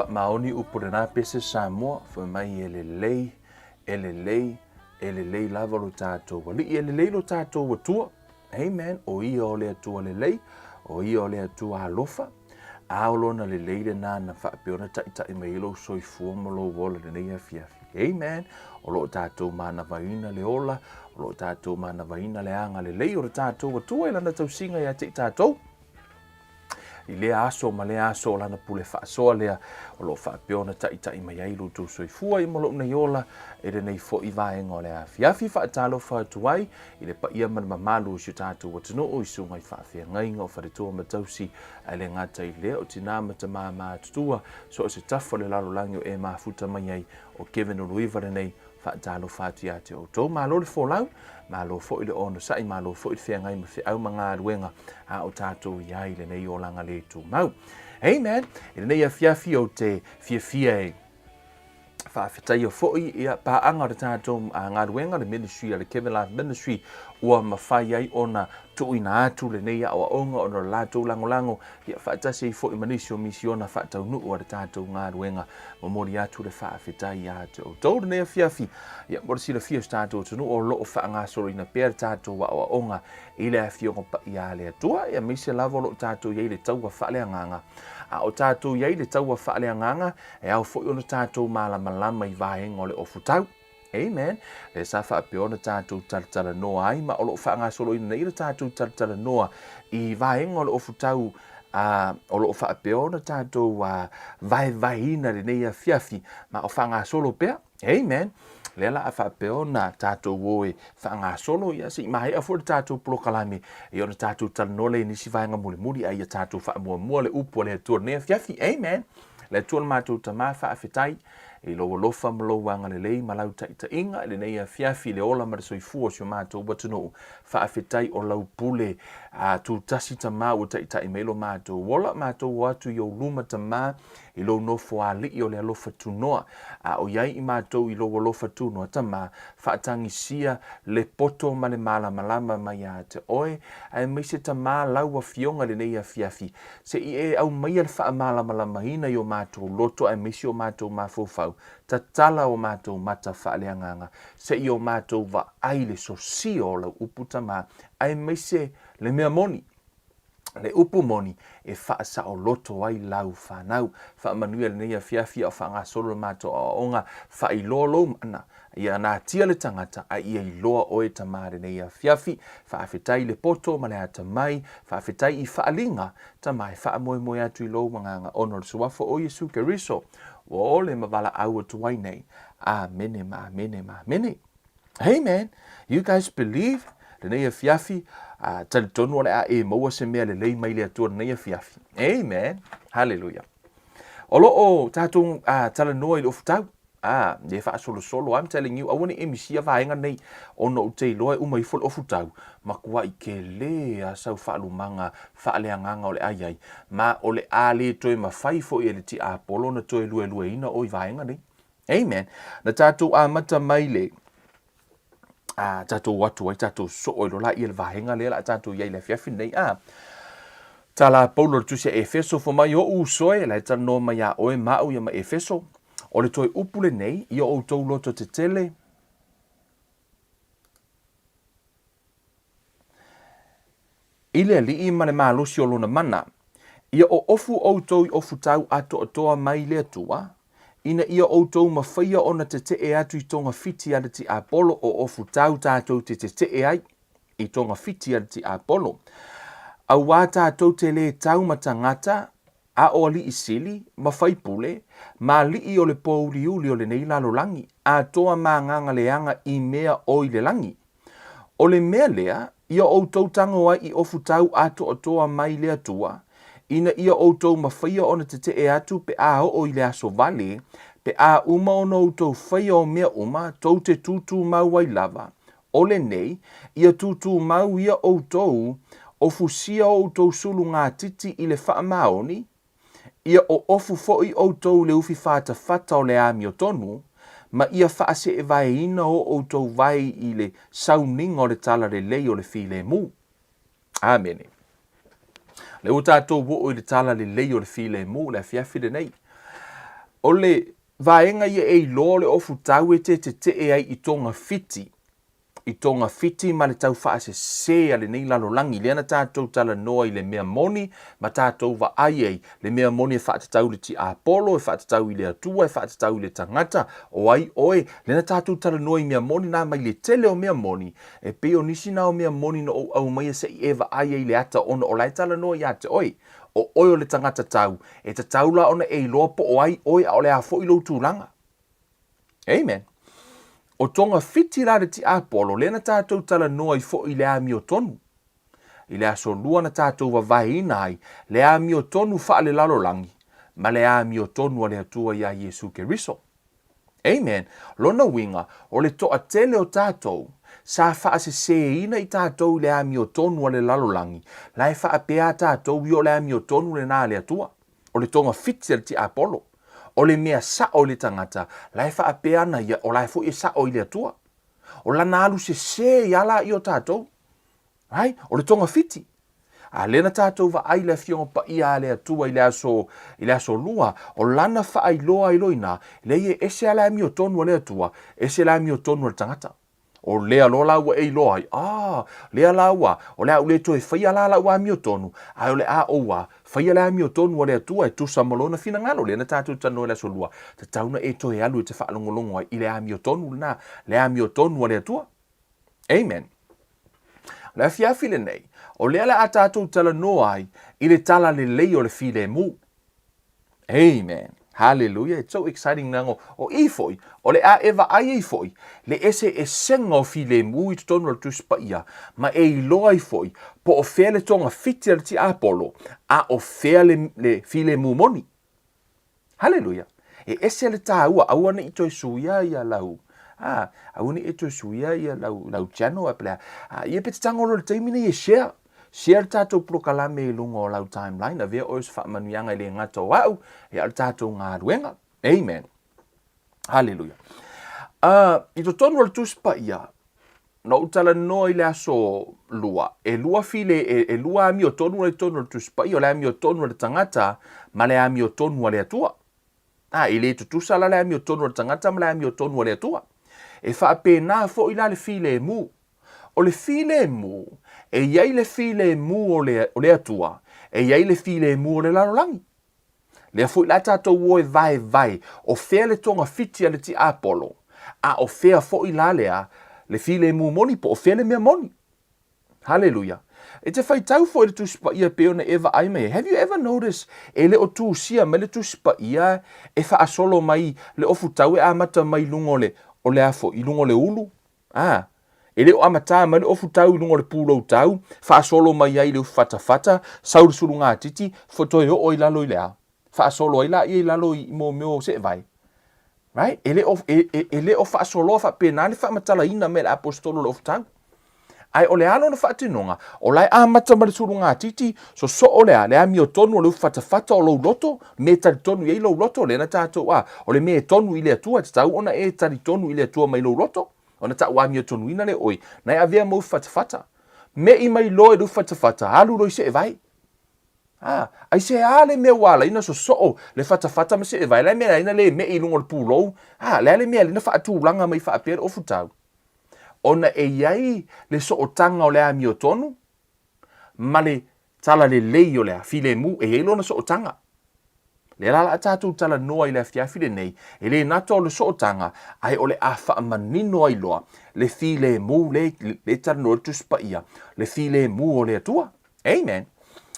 Faamaoni upu lena pese Samoa, fai mai e lelei, e lelei, e lelei lava lo tatou Alii, e lelei lo tatou Atua. Amen. O ia o le Atua lelei, o ia o le Atua alofa, a o lona lelei lena na faapea ona taitai mai ai lou soifua ma lou ola i lenei afiafi. Amen. O lo o tatou manavaina le ola, o lo o tatou manavaina le agalelei o le tatou Atua i lana tausiga ia te i tatou. I lea aso ma lea aso o lana pule faasoa lea o lo o faapea ona taitai mai ai lo outou soifua i ma lou nei ola i lenei foi vaega o le afiafi. Faatalofa atu ai i le paia ma le mamalu o si o tatou atunuu i susuga i faafeagaiga o faletua ma tausi, ae le gata i lea o tina ma tama matutua so o se tafa o le lalolagi o e mafuta mai ai. O Kevin Uluiva lenei, Faatalofa atu ia te outou. Malo le folau, malo foi le onosai, malo foi le feagai ma feau ma galuega a o tatou i ai i lenei olaga le tumau. Amen. I lenei afiafi ou te fiafia e faafetaia foi ia paaga o le tatou galuega, le ministry a le Kevin Life Ministry, ua mafai ai ona tuuina atu lenei aoaoga ona o le latou lagolago ia faatasi ai foi ma nisi o misiona faataunuu a le tatou galuega. Momoli atu le faafetai ia te outou lenei afiafi. Ia, mo le silafia o si tatou atunuu, o lo o faagasoloina pea le tatou aoaoga i le Afioga Paia a le Atua, ia aemaise lava o lo o tatou i ai i le taua faaleagaga. A o tatou i ai i le taua faaleagaga, e ao foi ona tatou malamalama i vaega o le ofutau. Amen. Lea sa faapea ona tatou talatalanoa ai, ma o lo o faagasoloina nei le tatou talatalanoa i vaega o le ofutau a, o lo o faapea ona tatou vaevaeina lenei afiafi, ma o faagasolo pea. Amen. Lea la a faapea ona tatou o e faagasolo, ia se i maea foi le tatou polokalame, ia ona tatou talanoa lea i nisi vaega mulimuli, a ia tatou faamuamua le upu a le Atua lenei afiafi. Amen. Le Atua le matou Tama, faafetai i lou alofa ma lou agalelei ma lau taitaiga i lenei afiafi i le ola ma le soifua o si o matou atunuu. Faafetai o lau pule a tutasi Tama ua taitai mai lo matou ola, matou o atu i ou luma Tama i lou nofoalii o le alofa tunoa. A o i ai i matou i lou alofa tunoa Tama, faatagisia le poto ma le malamalama mai ia te oe, aemaise Tama lau afioga i lenei afiafi Se i e aumaia le faamalamalamaina i o matou loto aemaise o matou mafaufau, tatala o matou mata faaleagaga, se i o matou vaai le sosia o lau upu Tama, aemaise le mea moni, le upu moni e faasaoloto ai lau fanau. Faamanuia lenei afiafi a o faagasolo le matou aoaoga, faailoa lou mana, Ia natia le tangata, a ia iloa oe Tama lenei afiafi. Faafetai i le poto ma le atamai, faafetai i faaliga, Tama e faamoemoe atu i lou agaga ona o le Suafa o Iesu Keriso, ua ole ma valaau atu ai nei. Amene ma amene ma amene. Amen. You guys believe lenei afiafi, uh, talitonu o le a e maua se mea lelei mai le Atua lenei afiafi. Amen. Hallelujah. O lo o tatou uh, talanoa i le ofutau. Ā, e faasolosolo, I'm telling you, aua ne i e misia vaega nei, ona ou te iloa e uma ifo le ofutau, matuai tele a sau faalumaga faaleagaga o le a i ai, ma o le a le toe mafai foi e le tiapolo ona toe luelueina o i vaega nei. Amen. Na tatou amata mai le, a, tatou o atu ai, tatou soo ai loa laia i le vaega lea o le a tatou i ai i le afiafi lenei. A, tala a Paulo i le tusi a Efeso, fai mai, Oʻu uso e, la e talanoa mai iā oe ma au ia ma Efeso, O le toe upu lenei i o outou loto tetele, i le Alii ma le malosi o Lona mana, ia oofu outou i ofutau atoatoa mai le Atua, ina ia outou mafaia ona tetee atu i togafiti a le tiapolo o ofutau tatou te tetee ai i togafiti a le tiapolo. Auā tatou te lē tau ma tagata, A o alii sili, ma faipule, ma alii o le pōuliuli o lenei lalolagi, atoa ma agaga leaga i mea o i le lagi. O le mea lea, ia outou tago ai i ofutau atoatoa mai le Atua, ina ia outou mafaia ona tetee atu pe a oo i le aso vale, pe a uma ona outou faia o mea uma tou te tūtūmau ai lava, O lenei, ia tūtūmau ia outou, ofusia outou sulugatiti i le faamaoni, ia oofu foi outou i le ufi fatafata o le amiotonu, ma ia faaseevaeina o outou vae i le sauniga o le talalelei o le filemu. Amene. Lea ua tatou oo i le talalelei o le filemu i le afiafi lenei. O le vaega ia e iloa o le ofutau e te tetee ai i togafiti, i togafiti ma le tau faasese a lenei lalolagi, lea na tatou talanoa i le mea moni ma tatou vaai ai, le mea moni e faatatau i le tiapolo, e faatatau i le Atua, e faatatau i le tagata, o ai oe, lea na tatou talanoa i mea moni na mai le tele o mea moni, e pei o nisi na o mea moni na ou aumaia se i e vaai ai i le ata ona o la e talanoa ia te oe. O oe o le tagata tau, e tatau la ona e iloa po o ai oe a o le a foi lou tulaga. Amen. O togafiti la le tiapolo, lea na tatou talanoa ai foi i le amiotonu. I le aso lua na tatou vavaeina ai le amiotonu faalelalolagi ma le amiotonu a le Atua iā Iesu Keriso. Amen. Lona uiga, o le toatele o tatou, sa faasesēina i tatou i le amiotonu a le lalolagi, la e faapea a tatou ia o le amiotonu lena a le Atua. O le togafiti a le tiapolo. O le mea sao i le tagata, la e faapea ana ia, o la e foi e sao i le Atua. O lana alu sesē ia laia o tatou. Right? O le togafiti. A lea na tatou vaai le Afioga Paia a le Atua i le aso, i le aso lua, o lana faailoa ai loa i ina, leai e ese lava le amiotonu a le Atua, ese le amiotonu a le tagata. O lea loa la ua e iloa ai, ah, lea la ua, o le a ou le toe faia la lau amiotonu, ae o le a ou a, faia le amiotonu a le Atua e tusa ma lona finagalo. Lea na tatou talanoa i le aso lua, tatau na e toe alu e te faalogologo ai i le amiotonu lena, le amiotonu a le Atua. Amen. O le afiafi lenei, o lea le a tatou talanoa ai i le talalelei o le filemu. Amen. Hallelujah. It's so exciting leaga o i foi, o le a e vaai ai foi le eseesega o filemu i totonu o le Tusi Paia, ma e iloa ai foi po o fea le togafiti a le tiapolo, a o fea le, le filemu moni. Haleluia! E ese le tāua, aua ne i toe suia ia lau, a, aua ne i e toe suia ia lau, lau channel a pe le a. A, ia pe te tago loa i le taimi nei e share, share le tātou polokalame i luga o lau timeline, avea oe o se faamanuiaga e le gata o au, ia o le tātou galuega. Amen. Haleluia. Uh, I totonu o le Tusi Paia, na ou talanoa i le aso lua, e lua file, e, e lua amiotonu i totonu o le Tusi Paia, o le amiotonu a le tagata ma le amiotonu a le Atua. A, e le tutusa la le amiotonu a le tagata ma le amiotonu a le Atua. E faapena foi la le filemu. O le filemu, e i ai le filemu o le, o le Atua, e i ai le filemu o le lalolagi. Lea foi la tatou o e vaevae o fea le togafiti a le tiapolo, a o fea foi la lea le filemu moni po o fea le mea moni. Haleluia. E te faitau foi i le Tusi Paia pei ona e vaai mai ai. Have you ever noticed e le o tusia mai le Tusi Paia e faasolo mai le ofutau e amata mai i luga o le, o le a foi, i luga o le ulu? Ā, e le o amatā mai le ofu tau i luga o le pūlou tau, faasolo mai ai i le ufi fatafata, sau le sulugatiti, toe oo i lalo i le a? Faasolo ai laia i lalo i mō mea o seevae. Right? E le o, e, e, e le o faasoloa faapena le faamatalaina mai e le Aposetolo o le ofu tau. Ae o le a lona faatinoga? O la e amata mai le sulugatiti, sosoo le a? Le amiotonu o le ufi fatafata o lou loto, mea e talitonu i ai lou loto, lea na tatou a, o le mea e tonu i le Atua, e tatau ona e talitonu i le Atua mai lou loto, ona tau amiotonuina lea oe, na e avea ma ufi fatafata. Me'i mai loa i le ufi fatafata, alu loa i seevae. A, aisea le mea ua ala ai ona sosoo le fatafata ma seevae, le a le mea e ala ai ona le me'i i luga o le pulou, a, le a le mea e ala ai ona faatulaga mai faapea le ofutau? Ona e i ai le sootaga o le amiotonu ma le Talalelei o le a filemu e i ai lona sootaga. Lea la la a tatou talanoa i le afiafi lenei, e le nata o le sootaga, ae o le a faamanino ai loa le filemu le, le talanoa le Tusi Paia, le filemu o le Atua. Amen.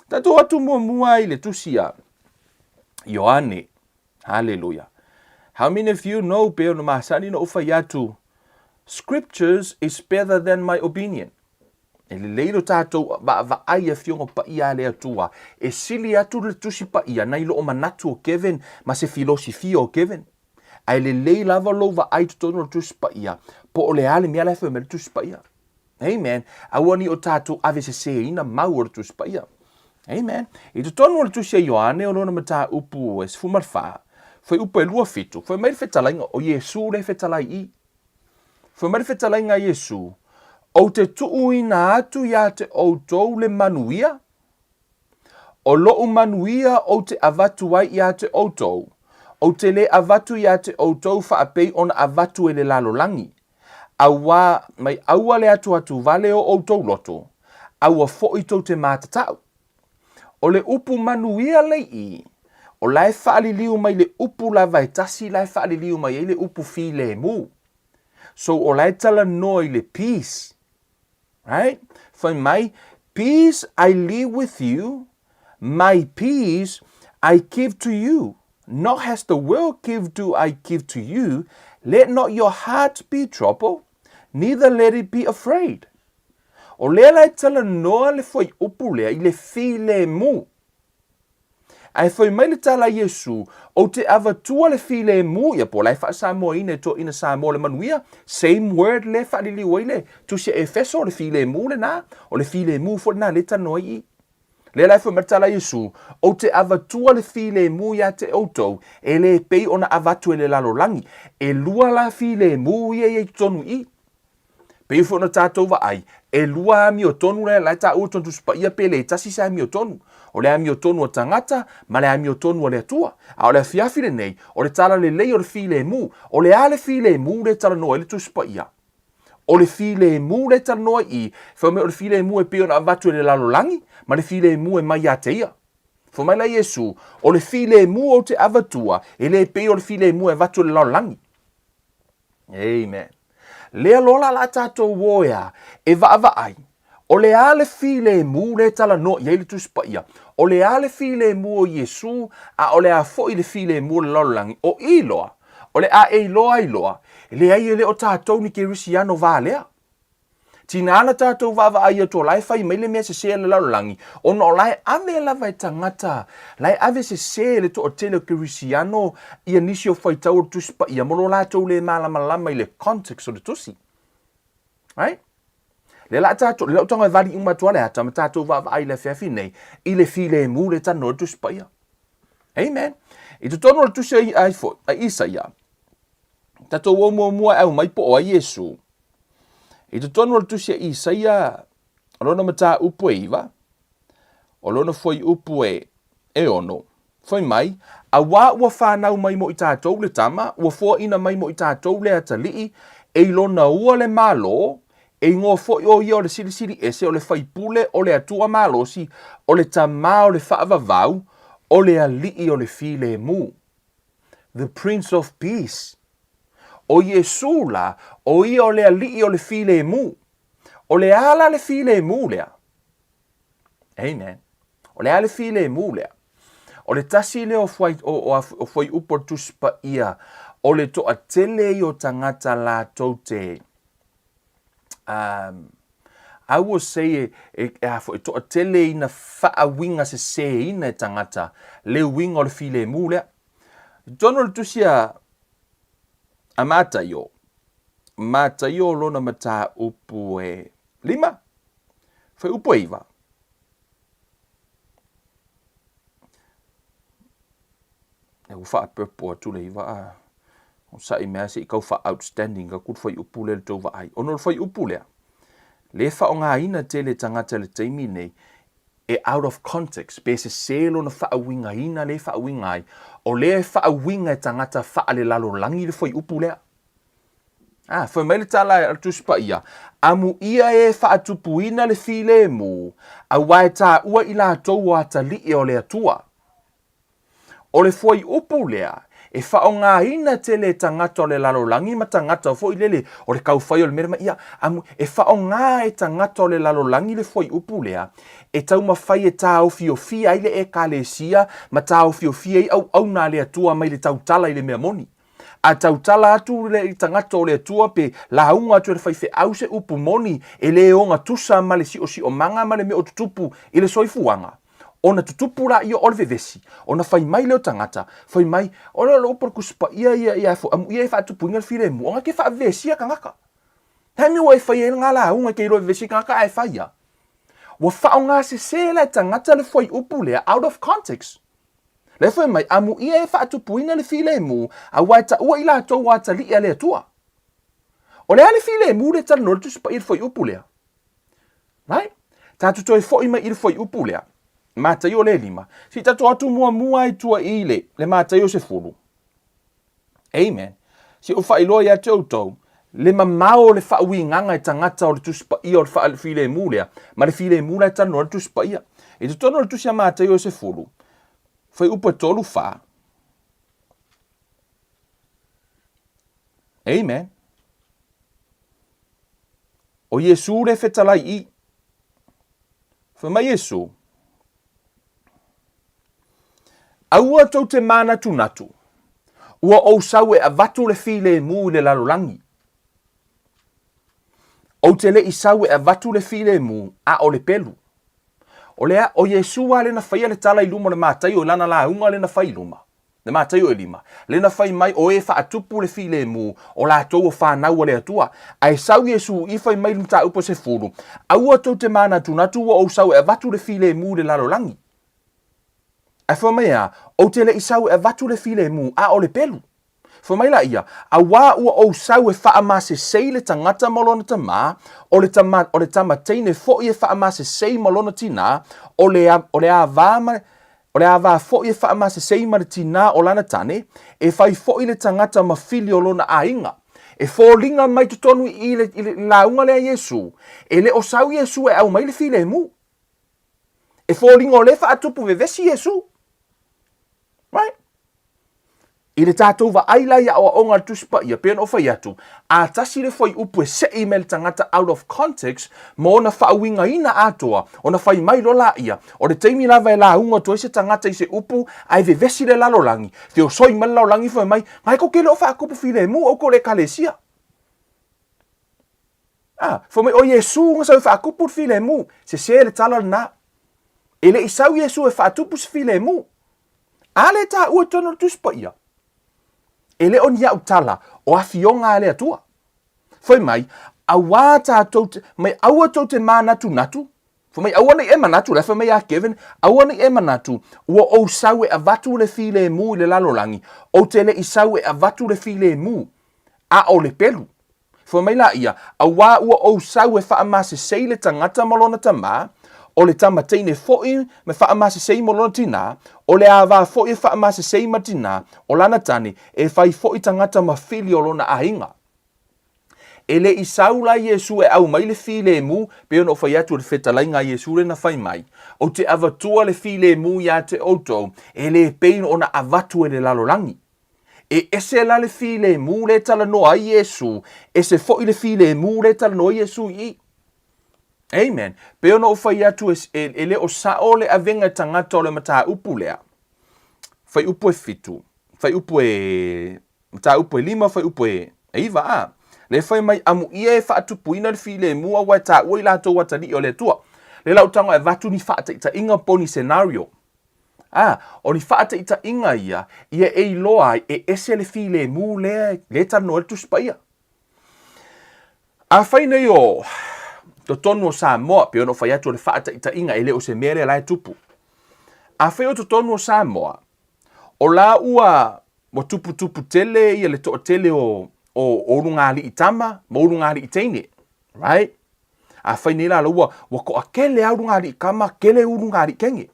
Tatou atu muamua i le tusi a Ioane. Hallelujah. How many of you know pei ona masani na ou fai atu, Scriptures is better than my opinion. E lelei lo tatou vaavaai i Afioga Paia a le Atua, e sili atu le Tusi Paia nai loo manatu o Kevin ma se filosifia o Kevin. Ae lelei lava lou vaai i totonu o le Tusi Paia, po o le a le mea la e fai mai le Tusi Paia. Amen. Aua ne i o tatou aveseseina mau o le Tusi Paia. Amen. I totonu o le Tusi a Ioane o lona mataupu e 14, fuaiupu e 27, fai mai le fetalaiga o Iesu lea e fetalai i. Fai mai le fetalaiga a Iesu, Ou te tuuina atu iā te outou le manuia, o loʻu manuia ou te avatu ai iā te outou, Ou te lē avatu iā te ʻoutou faapei ona avatu e le lalolagi. Auā, mai aua le atuatu vale o ʻoutou loto, a ua foʻi tou te mātatau. O le upu manuia leiʻi, o la e faaliliu mai le upu lava e tasi la e faaliliu mai ai le upu filemu. So o la e talanoa i le peace. Right? Fai mai, Peace I leave with you, my peace I give to you. Not as the world give do I give to you. Let not your heart be troubled, neither let it be afraid. O lea la e talanoa le fuaiupu lea i le filemu. Ae fai mai le tala a Iesu, Ou te avatua le filemu, ia po o la e faa-Samoaina e toeaiina Samoa le manuia, same word lea e faaliliu ai le tusi a Efeso, o le filemu lena, o le filemu foi lena lea e talanoa ai i i. Lea la e fai mai le tala a Iesu, Ou te avatua le filemu ia te outou, e le pei ona avatu e le lalolagi. Elua la filemu ia e i ai i totonu i i. Pei foi ona tatou vaai, elua amiotonu la e taua tonu Tusi Paia pe le tasi se amiotonu. O le amiotonu a tagata ma le amiotonu a le Atua. A o le afiafi lenei, o le tala lelei o le filemu. O le a le filemu lea e talanoa ai le Tusi Paia? O le filemu lea e talanoa i i, fai mai o le filemu e pei ona avatu e le lalolagi ma le filemu e mai ia te ia. Fai mai la Iesu, o le filemu ou te avatua, e le pei o le filemu e avatu e le lalolagi. Amen. Lea loa la la tatou o e a, e vaavaai, o le a le filemu lea e talanoa i ai le Tusi Paia, o le a le filemu o Iesu, a o le a foi le filemu o le lalolagi, o i loa, o le a e iloa ai loa, leai e le o tatou ni Kerisiano valea. Tina ana tatou vaavaai atu o la e fai mai le mea sese a le lalolagi, ona o la e ave lava e tagata, la e ave sese e le toatele o Kerisiano ia nisi o faitau o le Tusi Paia mo lo latou le malamalama i le context o le Tusi. Right? Lea la tatou, lea lau tago e vali uma atu a le ata ma tatou vaavaai i le afiafi nei, i le filemu le talanoa le Tusi Paia. Amen. I totonu o le Tusi ai foi, a Isaia, tatou o muamua e aumai po o ai Iesu. I totonu o le tusi a Isaia, o lona mataupu e 9, o lona fuaiupu e 6, fai mai, Auā ua fanau mai mo i tatou le tama, ua foaina mai mo i tatou le atalii, e i lona ua le Malo, e igoa foi o ia o le Silisili Ese, o le Faipule, o le Atua Malosi, o le Tamā o le Faavavau, o le Alii o le Filemu. The Prince of Peace. ʻO Iesū la, ʻo ia o le aliʻi o le filemu. ʻO le a la le filemu lea? Amen. ʻO le a le filemu lea? ʻO le tasi lea o fuai, o, o, o fuaiupu o le Tusi Paia, o le toatele ia o tagata latou te, um, I will say e, e, e a foi, toatele ina faauiga sesēina e tagata le uiga o le filemu lea. I totonu o le tusi a, a Mataio, Mataio lona mataupu e 5, fuaiupu e 9. E ua faapepo atu le iva a o saʻi mea se i kau faa-outstanding atu le fuaiupu lea i le tou vaai. Ona o le fuaiupu lea, lea e faaaogaina tele e tagata i le taimi nei e out of context, pe sese lona faauigaina lea e faauiga ai, o lea e faauiga e tagata faalelalolagi le fuaiupu lea. Ah, fai mai le tala a le Tusi Paia, Amuia e faatupuina le filemu, aua e taua i latou o atalii o le Atua. O le fuaiupu lea, e faaaogaina tele e tagata o le lalolagi ma tagata foi lele o le taufai o le mea lea, ia, amu, e faaaoga e tagata o le lalolagi le fuaiupu lea e taumafai e taofiofia ai le Ekalesia ma taofiofia ai auauna a le Atua mai le tautala i le mea moni. A tautala atu le tagata o le Atua pe lauga atu e le faifeau se upu moni e le ogatusa ma le siosiomaga ma le mea o tutupu i le soifuaga, ona tutupu laia o le vevesi, ona fai mai lea o tagata, fai mai, o le upu a le Tusi Paia ia, ia amuia e faatupuina le filemu, ona ke faavevesia tagata. He mea ua e fai ai ngā lauga e te iloa e vevesi tagata ae fai ia. Ua faaaoga sese la e tagata le fuaiupu lea out of context. Lea fai mai, amuia e faatupuina le filemu, aua e taua i latou o atalii a le Atua. O le a le filemu lea e talanoa le Tusi Paia i le fuaiupu lea? Right? Tatou toe foi mai i le fuaiupu lea, Mataio le 5. Se i tatou atu muamua ai tua i le, le Mataio 10. Amen. Se i ou faailoa ia te outou, le mamao o le faauigaga e tagata o le Tusi Paia o le faafilemu lea, ma le filemu la e talanoa ai le Tusi Paia. I totonu o le Tusi a Mataio e sefulu, fuaiupu e tolu fa. Amen. O Iesu le fetalai i. Fai mai Iesu, Aua tou te mānatunatu, ua ou sau e avatu le filemu i le lalolagi. Ou te le i sau e avatu le filemu, a o le pelu. O le a, o Iesu lava lea na faia le tala i luma o le Mataio i lana lauga lea na fai i luma. Le Mataio e lima, lea na fai mai o e faatupu le filemu, o latou o fanau a le Atua. Ae sau Iesu i fai mai le mataupu e sefulu, Aua tou te mānatunatu ua ou sau e avatu le filemu i le lalolagi. Ae fai mai a, Ou te le i sau e avatu le filemu, a o le pelu. Fai mai laia, Auā ua ou sau e faamasesei le tagata ma lona tamā, o le tama, o le tama teine foi e faamasesei ma lona tinā, o le, o le avā ma, o le avā foi e faamasesei ma le tinā o lana tane, e fai foi le tagata ma fili o lona aiga. E foliga mai totonu i i le, i le lauga lea a Iesu, e le o sau Iesu e aumai le filemu. E foliga o lea e faatupu vevesi Iesu. Right? I le tatou vaai la i aoaoga a le Tusi Paia, pei ona ou fai atu, a tasi le fuaiupu e sei mai le tagata out of context ma ona faauigaina atoa, ona fai mai loa laia, o le taimi lava e lauga atu ai se tagata i se upu ae vevesi le lalolagi, feosoi mai le lalolagi fai mai, Ngai kou ke le o faakupu filemu oukou le ekalesia. A, fai mai, o Iesu na sau e faakupu le filemu. Sese le tala lena. E le i sau Iesu e faatupu se filemu. A lea e taua i totonu o le Tusi Paia, e le o ni au tala, o afioga a le Atua. Fai mai, auā tātou te, mai aua tou te mānatunatu, fai mai aua nei e manatu, la fai mai a Kevin, aua nei e manatu, ua ou sau e avatu le filemu i le lalolagi, ou te le i sau e avatu le filemu, a o le pelu. Fai mai laia, Auā ua ou sau e faamasesei le tagata ma lona tamā, o le tama teine foi me faamasesei ma lona tinā, o le avā foi e faamasesei ma tinā o lana tane, e fai foi tagata ma fili o lona aiga. E le i sau la Iesu e aumai le filemu, pei ona ou fai atu o le fetalaiga a Iesu lea na fai mai, Ou te avatua le filemu iā te outou, e le pei ona avatu e le lalolagi. E ese la le filemu lea e talanoa ai Iesu, ese foi le filemu lea e talanoa ai Iesu i i. Amen. Pei ona ou fai atu e, e, e le o sao le avega e tagata o le mataupu lea. Fuaiupu e fitu, fuaiupu e, mataupu e lima, fuaiupu e, e iva, a. Lea fai mai, amuia e faatupuina le filemu aua e taua i latou atalii o le Atua. Lea la ou tago e avatu ni faataitaiga po o ni scenario. Ā, o ni faataitaiga ia, ia e iloa ai e ese le filemu lea, lea e talanoa ai le Tusi Paia. Afai nei o totonu o Samoa, pei ona ou fai atu o le faataitaiga e le o se mea lea la e tupu. Afai o totonu o Samoa, o la ua, ua tuputupu tele ia le toatele o, o, o ulugalii tama ma ulugalii teine, right? Afai nei la ua, ua toatele lava ulugalii tama, tele ulugalii teine.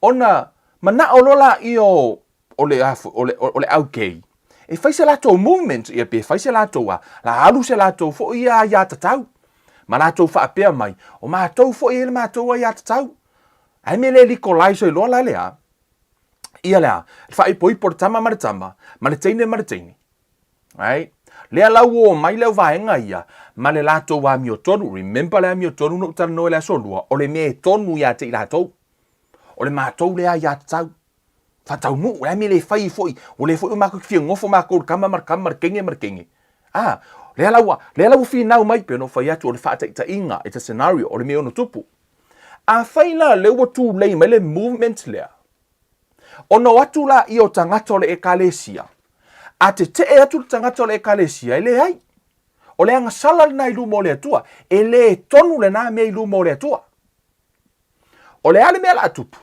Ona manao loa laia o, o le, o le, o le au gay, e fai se latou movement, ia pe fai se latou a, la alu se latou foi ia aiatatau. Ma latou faapea mai, o matou foi e i ai le matou aiatatau. Ae mea le legalize ai loa la le a, ia le a, le faaipoipo o le tama ma le tama, ma le teine ma le teine. Right? Lea la ua o mai le au vaega ia ma le latou amiotonu. Remember le amiotonu na ou talanoa i le aso lua, o le mea e tonu ia te i latou. O le matou lea aiatatau. Faataunuu, o le a le mea e le fai ai foi, ua le foi o matou fia nofo matou i le tama ma le tama, le teine ma le teine. Ah, lea la ua, lea la ua finau mai, pei ona ou fai atu, o le faataitaiga, it's a scenario, o le mea e ono tupu. Afai la lea ua tulei mai le movement lea, Ona o atu laia o tagata o le Ekalesia, a tetee atu le tagata o le Ekalesia, e leai. O le agasala lena i luma o le Atua. E le tonu lena mea i luma o le Atua. O le a le mea o le a tupu?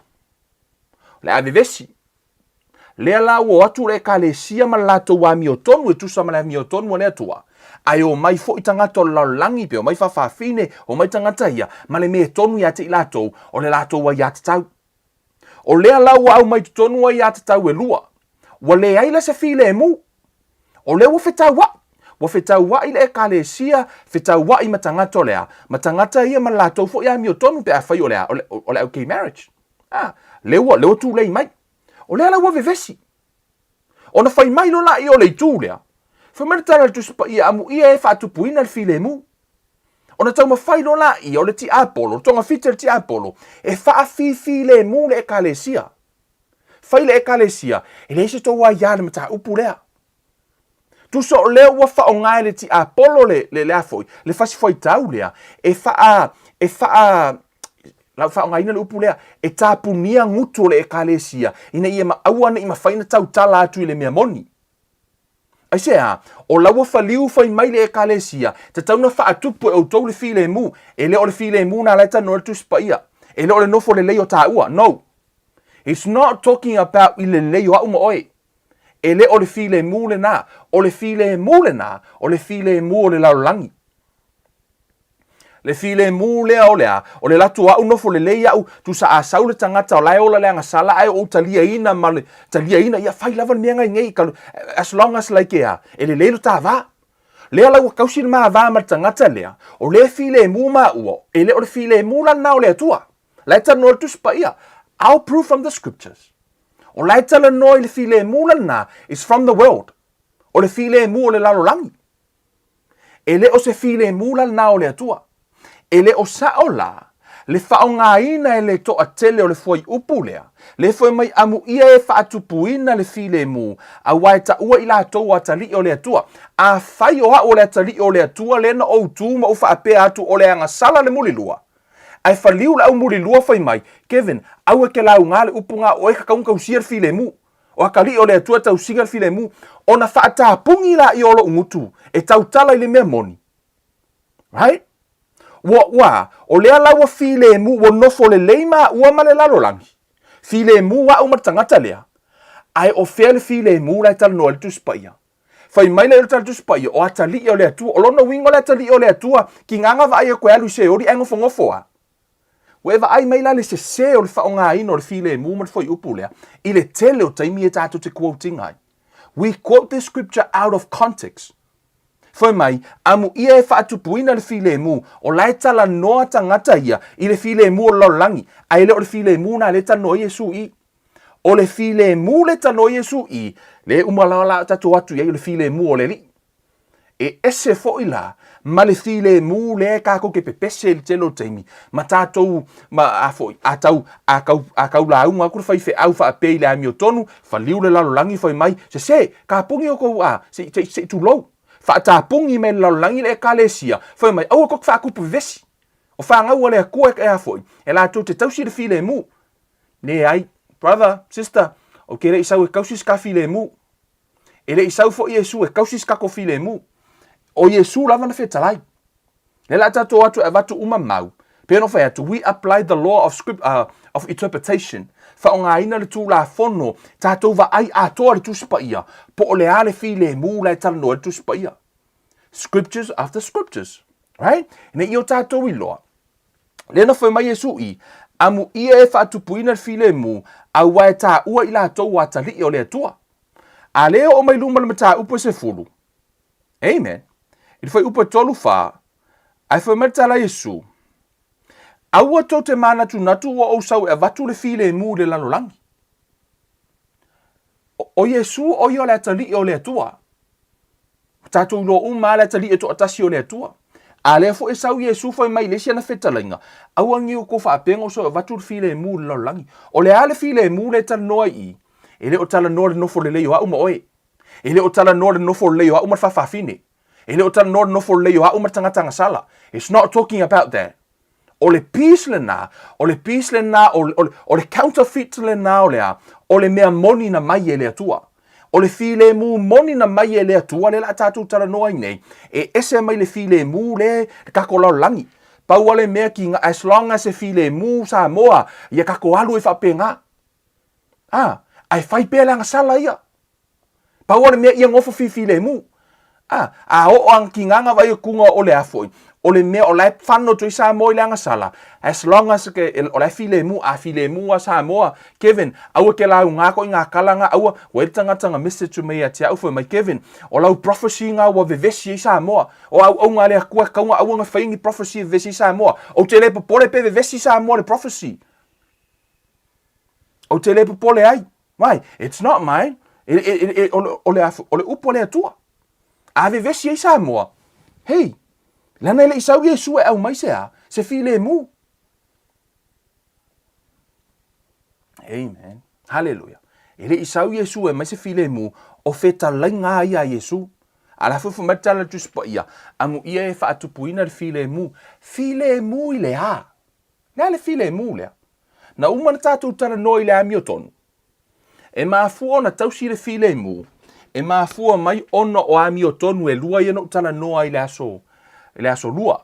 O le a vevesi. Lea la ua o atu le Ekalesia ma le latou amiotonu e tusa ma le amiotonu a le Atua, ae omai foi tagata o le lalolagi, pe omai faafafine, omai tagata ia, ma le mea e tonu ia te i latou, o le latou aiatatau. O lea la ua aumai totonu aiatatau e lua. Ua leai la se filemu. O lea ua fetauaʻi. Ua fetauaʻi le Ekalesia, fetauaʻi ma tagata o le a? Ma tagata ia ma le latou foi amiotonu pe afai o le a? O le, o le au gay marriage. A, lea ua, lea ua tulei mai. O lea la ua vevesi. Ona fai mai loa laia o le itu lea, fai mai le tala a le Tusi Paia, Amuia e faatupuina le filemu. Ona taumafai loa laia o le tiapolo, le togafiti a le tiapolo, e faafifilemu le Ekalesia. Fai le Ekalesia, e leai se tou aia i le mataupu lea. Tusa o lea ua faaaoga e le tiapolo le, le, le a foi, le fasi fuaitau lea, e faa, e faa, lau faaaogaina le upu lea, e tapunia gutu o le Ekalesia, ina ia ma, aua ne i mafai ona tautala atu i le mea moni. Aisea? O la ua faliu fai mai le Ekalesia, tatau ona faatupu e outou le filemu. E le o le filemu na la e talanoa ai le Tusi Paia. E le o le nofo lelei o taua. No. It's not talking about i le lelei o au ma oe. E le o le filemu lena. O le filemu lena, o le filemu o le lalolagi. Le filemu lea o le a? O le latou au nofo lelei au, tusa a sau le tagata o la e ola le agasala ae ou taliaina ma le taliaina, ia fai lava le mea ngai nei, as long as like e a, e lelei lo ta va. Lea la ua kausi le ma va ma le tagata lea, o lea e filemu maua, e le o le filemu la lena o le Atua. La e talanoa le Tusi Paia. I'll prove from the scriptures. O la e talanoa i le filemu la lena is from the world. O le filemu o le lalolagi. E le o se filemu la lena o le Atua. E le o sao la le faaaogaina e le toatele o le fuaiupu lea, le fai mai amuia e faatupuina le filemu, aua e taua i latou o atalii o le Atua. Afai o au o le atalii o le Atua lea na ou tu ma ou faapea atu o le agasala le mulilua, ae faliu le au mulilua fai mai, Kevin, aua e ke lauga le upu ga oe ka tausia le filemu. O atalii o le Atua tausiga le filemu, ona faatapugi laia o lou gutu e tautala i le mea moni. Right? Ua, ua, o lea la ua filemu, ua nofo lelei maua ma le lalolagi. Filemu au ma le tagata lea. Ae o fea le filemu la e talanoa ai le Tusi Paia? Fai mai lea o le tala Tusi Paia, o atalii o le Atua. O lona uiga o le atalii o le Atua, ki gaga vaai aku e alu i Seoli ae nofonofo a. Ua e vaai mai la le sesē o le faaaogaina o le filemu ma le fuaiupu lea i le tele o taimi e tatou te quote-ina ai. We quote this scripture out of context. Fai mai, amuia e faatupuina le filemu, o la e talanoa tagata ia i le filemu o le lalolagi, ae le o le filemu lena lea e talanoa ai Iesu i. O le filemu lea e talanoa ai Iesu i, lea e uma lava la tatou atu i ai o le filemu o le Alii. E ese foi la ma le filemu lea tatou te pepese i le tele o taimi ma tatou ma a foi a tau a kau a kau lauga atu le faifeau faapea i le amiotonu faliu le lalolagi fai mai sese tapugi outou a se i se i tulou faatapugi mai le lalolagi le ekalesia fai mai aua tou te faatupu vevesi o fanau a le Atua e a foi e latou te tausi le filemu leai brother sister ou te le i sau e tausi se ta filemu E le i sau foi Iesu e tausi se tatou filemu. O Iesu lava na fetalai. Lea la tatou atu e avatu uma mau. Pei ona fai atu, we apply the law of, script, of interpretation. Faaaogaina le Tulafono, tatou vaai atoa le Tusi Paia, po o le a le filemu la e talanoa ai le Tusi Paia. Scriptures after scriptures. Right? Ina ia o tatou iloa. Lea na fai mai Iesu i, Amuia e faatupuina le filemu, aua e taua i latou o atalii o le Atua. A lea e oo mai luma le mataupu e sefulu. Amen. I le fuaiupu e 3, 4, ae fai mai le tala a Iesu, Aua tou te manatunatu ua ou sau e avatu le filemu i le lalolagi. O Iesu o ia o le atalii o le Atua. Ua tatou iloa uma lava le atalii e toatasi o le Atua. A lea foi e sau Iesu fai mai i le isi ana fetalaiga, aua ne i outou faapea na ou sau e avatu le filemu i le lalolagi. O le a le filemu lea e talanoa ai i i? E le o talanoa le nofo lelei o au ma oe. E le o talanoa le nofo lelei o au ma le faafafine. E le o talanoa le nofo lelei o au ma le tagata agasala. It's not talking about that. O le peace lena, o le peace lena, o, o, o le counterfeit lena o le a? O le mea moni na mai e le Atua. O le filemu moni na mai e le Atua lea la a tatou talanoa ai nei, e ese mai le filemu le le tatou lalolagi. Pau lava le mea ki as long as e filemu Samoa, ia tatou alu ai faapena. A, ae fai pea le agasala ia. Pau o le mea ia nofo fifilemu. A, a oo a ki nganga vai kuga o le a foi. O le mea o la e fano atu ai Samoa i le agasala, as long as ke, o la e filemu, a filemu a Samoa, Kevin, aua ke lauga ko i ngā kala ngā, aua, ua i le tagata nga message mai ia te au, fai mai, Kevin, o lau prophecy ngā ua vevesi ai Samoa, o auaunga a le Atua e kauga aua nga fai ni prophecy e vevesi ai Samoa. Ou te le popole pe vevesi Samoa le prophecy. Ou te le popole ai. Why? It's not mine. E, e, e, e, o, le, o, le, o le upu a le Atua. A vevesi ai Samoa, hei, leaga e le i sau Iesu e aumai se a, se filemu. Amen. Hallelujah. E le i sau Iesu e aumai se filemu, o fetalaiga a ia a Iesu. A la fufu mai le tala Tusi Paia, amuia e faatupuina le filemu. Filemu i le a? Le a le filemu lea? Na uma na tatou talanoa i le amiotonu. E mafua ona tausi le filemu, e mafua mai ona o amiotonu e lua ia na ou talanoa ai i le aso, i le aso lua.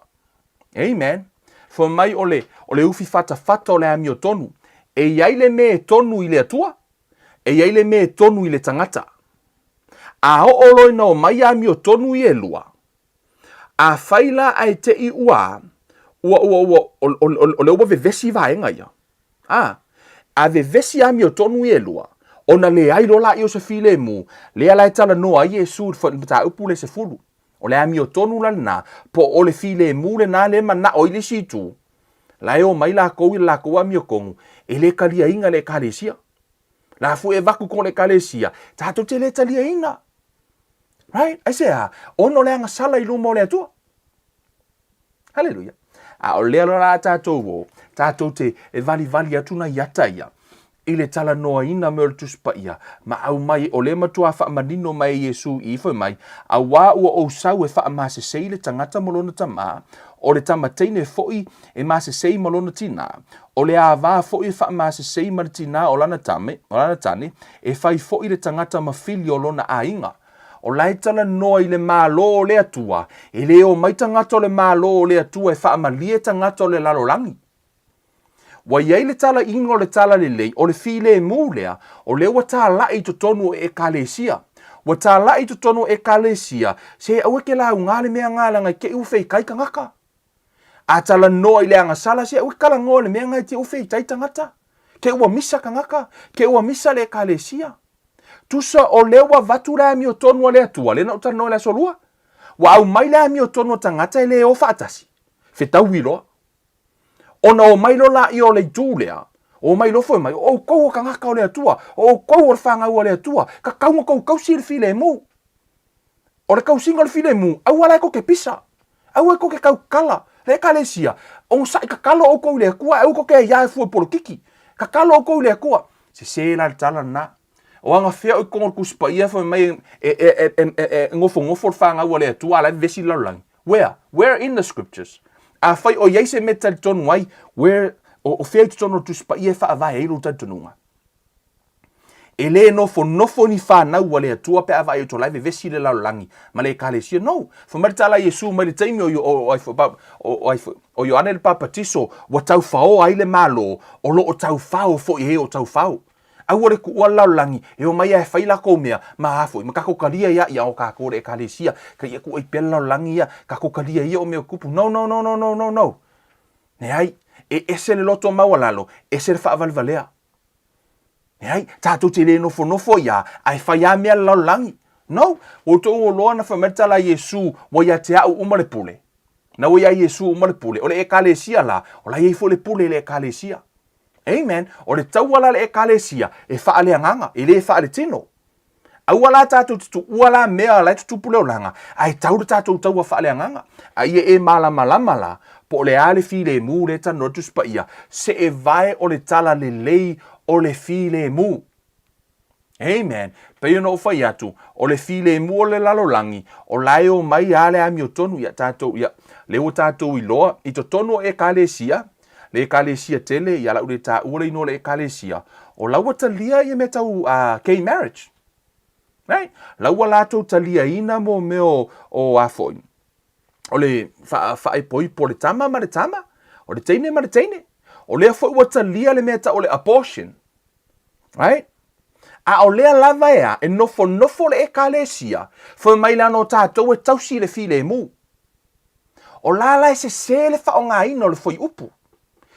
Amen. Fai mai o le, o le ufi fatafata o le amiotonu. E i ai le mea e tonu i le Atua, e i ai le mea e tonu i le tagata. A oo loa ina omai amiotonu ia e lua, Afai la ae te i ua, ua, ua, ua, o, o, o, o lea ua vevesi vaega ia. A, a vevesi amiotonu ia e lua, ona leai loa laia o se filemu, lea la e talanoa ai Iesu i le mataupu lea e sefulu. O le amiotonu la lena, po o le filemu lena lea e manao ai le isi itu, la e omai lakou i le lakou amiotonu, e le taliaina e le Ekalesia. La foi e avatu i totonu o le Ekalesia, tatou te le taliaina. Right? Aisea? Ona o le agasala i luma o le Atua. Haleluia. A o lea la tatou o, tatou te e valivali atu nai ata ia i le talanoaina me o le Tusi Paia, ma aumai, o lea matua faamanino mai e Iesu i fai mai, auā ua ou sau e faamasesei le tagata ma lona tamā, o le tama teine foi e masesei ma lona tinā, o le āvā foi e faamasesei ma le tinā o lana tame, o lana tane, E fai foi le tagata ma fili o lona aiga. O la e talanoa i le Malo o le Atua, e le omai tagata o le Malo o le Atua e faamalie tagata o le lalolagi. Ua i ai le talaiga o le talalelei, o le filemu lea, o lea ua talai i totonu o Ekalesia. Ua talai i totonu o Ekalesia, se aua e te lauga le mea nga leaga i te i ua feitai tagata. A talanoa i le agasala, se aua e talanoa i le mea nga i te i ua feitai tagata. Ke ua misa tagata, ke ua misa le Ekalesia. Tusa o lea ua avatu le amiotonu a le Atua, lea na ou talanoa i le aso lua. Ua aumai le amiotonu a tagata e le o faatasi. Fetaui loa. Ona omai loa laia o le itu lea, omai loa fai mai, o outou o tagata o le Atua, o outou o le fanau a le Atua, tatau ona tou tausi i le filemu. O le tausiga o le filemu, aua la e tou te pisa, aua e tou te tautala. Le Ekalesia, onosai tatalo outou i le Atua, aua tou te aiā e fua i polokiki. Tatalo outou i le Atua. Sese la le tala lena. O agafea o i totonu o le Tusi Paia fai mai e, e, e, e, e, e nofonofo le fanau a le Atua a la e vevesi le lalolagi. Where? Where in the scriptures? Afai o i ai se mea e talitonu ai, where, o, o fea i totonu o le Tusi Paia e faavae ai lou talitonuga? E le nofonofo ni fanau a le Atua pe a vaai atu o la e vevesi le lalolagi ma le Ekalesia. No! Fai mai le tala a Iesu mai le taimi o, o, o, o, o Ioane le Papatiso, ua taufaoa ai le Malo, o lo o taufao foi e o taufao. Aua le tuua le lalolagi, e omai a e fai lakou mea, ma a foi, ma tatou talia ia, ia o tatou le Ekalesia, ka ia tuuai pea le lalolagi ia, tatou talia ia o mea o tupu. No, no, no, no, no, no, no. Leai, e ese le loto maualalo, ese le faavalevalea. Leai, tatou te le nofonofo ia, ae fai lava mea le lalolagi. No, ua outou oloa na fai mai le tala a Iesu, ua ia te a'u uma le pule. Na ua iā Iesu uma le pule. O le Ekalesia la, o la e i ai foi le pule i le Ekalesia. Amen. O le taua la a le Ekalesia, e faaleagaga, e le faaletino. Aua la tatou te tuua la mea la e tutupu le olaga, ae tau le tatou taua faaleagaga. A ia e malamalama la, po o le a le filemu lea e talanoa le Tusi Paia, seevae o le talalelei o le filemu. Amen. Pei ona ou fai atu, o le filemu o le lalolagi, o la e omai lava le amiotonu ia tatou, ia, lea ua tatou iloa i totonu o Ekalesia, le Ekalesia tele, ia lau le taua le inoa o le Ekalesia, o la ua talia ia mea tau gay marriage. Right? La ua latou taliaina mo mea o, o a foi, o le faaipoipo o le tama ma le tama, o le teine ma le teine. O lea foi ua talia le mea tau o le abortion. Right? A o lea lava e a, e nofonofo le Ekalesia, fai mai leaga o tatou e tausi i le filemu. O la la e sesē le faaaogaina o le fuaiupu.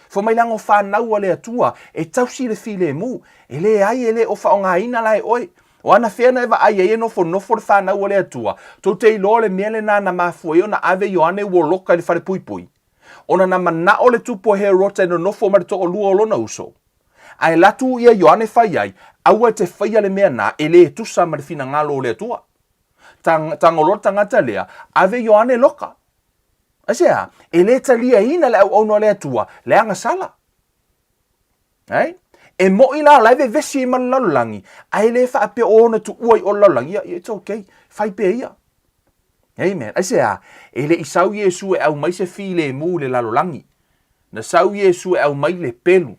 Fai mai leaga o fanau a le Atua e tausi le filemu. E leai e le o faaaogaina la e oe. O anafea na e vaai ai e nofonofo le fanau a le Atua? Tou te iloa le mea lena na mafua ai ona ave Ioane Uoloka i le falepuipui? Ona na manao le tupu o Herota e nonofo ma le toalua o lona uso. Ae alu atu ia Ioane fai ai, Aua e te faia le mea na, e le tusa ma le finagalo o le Atua. Tago loa le tagata lea, ave Ioane loka. Aisea? E le taliaina le auauna o le Atua, le agasala. Right? E mo'i la o la e vevesi ai ma le lalolagi, ae le faapea o ona tuua i o le lalolagi, ia, it's okay, fai pea ia. Amen. Aisea? E le i sau Iesu e aumai se filemu i le lalolagi. Na sau Iesu e aumai le pelu.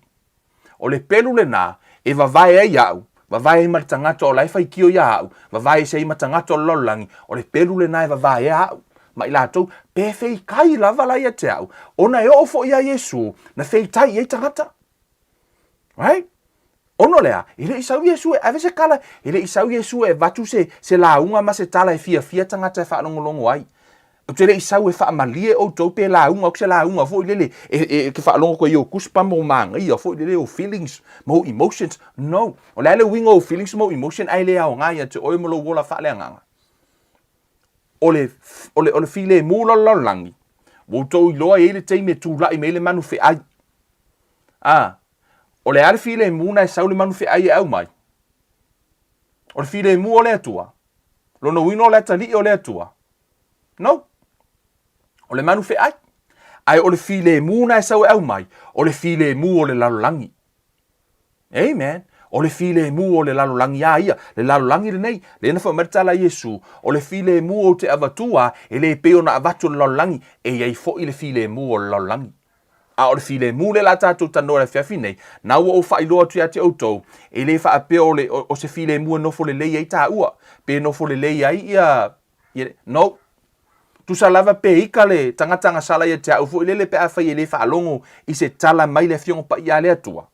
O le pelu lena e vavae ai au, vavae ai ma le tagata o la e faitio iā au, vavae ese ai ma tagata o le lalolagi, o le pelu lena e vavaea au ma i latou, pe feitai lava la ia te au, ona e oo foi iā Iesu na feitai i ai tagata. Right? Ona o le a? E le i sau Iesu e ave se kala, e le i sau Iesu e avatu se, se lauga ma se tala e fiafia tagata e faalogologo ai. Ou te le i sau e faamalie outou pe lauga atu se lauga foi lele e, e, e te faalogo atu ai i ou goosebumps ma ou magaia foi lele ou feelings ma ou emotions. No. O le a le uiga o ou feelings ma ou emotion ae le aoga ia te oe ma lou ola faaleagaga. O le, o le, o le filemu la o le lalolagi, ua outou iloa e i ai le taimi e tulai mai ai le manu feai. A, o le a le filemu na e sau le manu feai e aumai? O le filemu o le Atua. Lona uiga o le atalii o le Atua. No. O le manu feai. Ae o le filemu na e sau e aumai, o le filemu o le lalolagi. Amen. O le filemu o le lalolagi a ia, le lalolagi lenei, lea na fai mai le tala a Iesu, o le filemu ou te avatua, e le pei ona avatu e le lalolagi, e i ai foi le filemu o le lalolagi. A o le filemu lea la tatou talanoa i le afiafi nei, na ua ou faailoa atu ia te outou, e le faapea o, le, o, o se filemu e nofo lelei ai taua, pe nofo lelei ai ia, ia no. Tusa lava pe ika le tagata agasala ia te au foi lele pe afai e le faalogo i se tala mai le Afioga Paia a le Atua.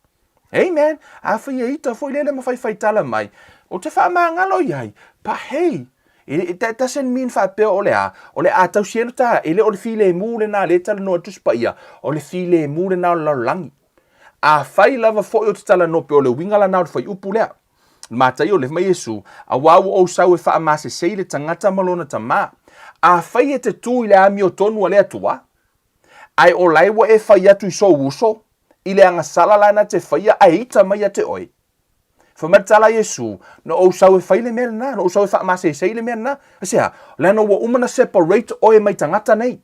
Amen. Afai e ita foi lele ma faifai tala mai, ou te faamagalo i ai, but hey, It, that doesn't mean faapea o le a, o le a tausi ai lo ta, e le o le filemu lena lea e talanoa Tusi Paia, o le filemu lena o le lalolagi. Afai lava foi ou te talanoa pei o le uiga lana o le fuaiupu lea. Mataio le mai Iesu, auā ua ou sau e faamasesei le tagata ma lona tamā. Afai e te tū i le amiotonu a le Atua, ae o lae ua e fai atu i sou uso, i le agasala la na te faia ae ita mai ia te oe. Fai mai le tala a Iesu, Na ou sau e fai le mea lena, na ou sau e faamaseisei le mea lena. Aisea? Leaga ua uma na separate oe mai tagata nei.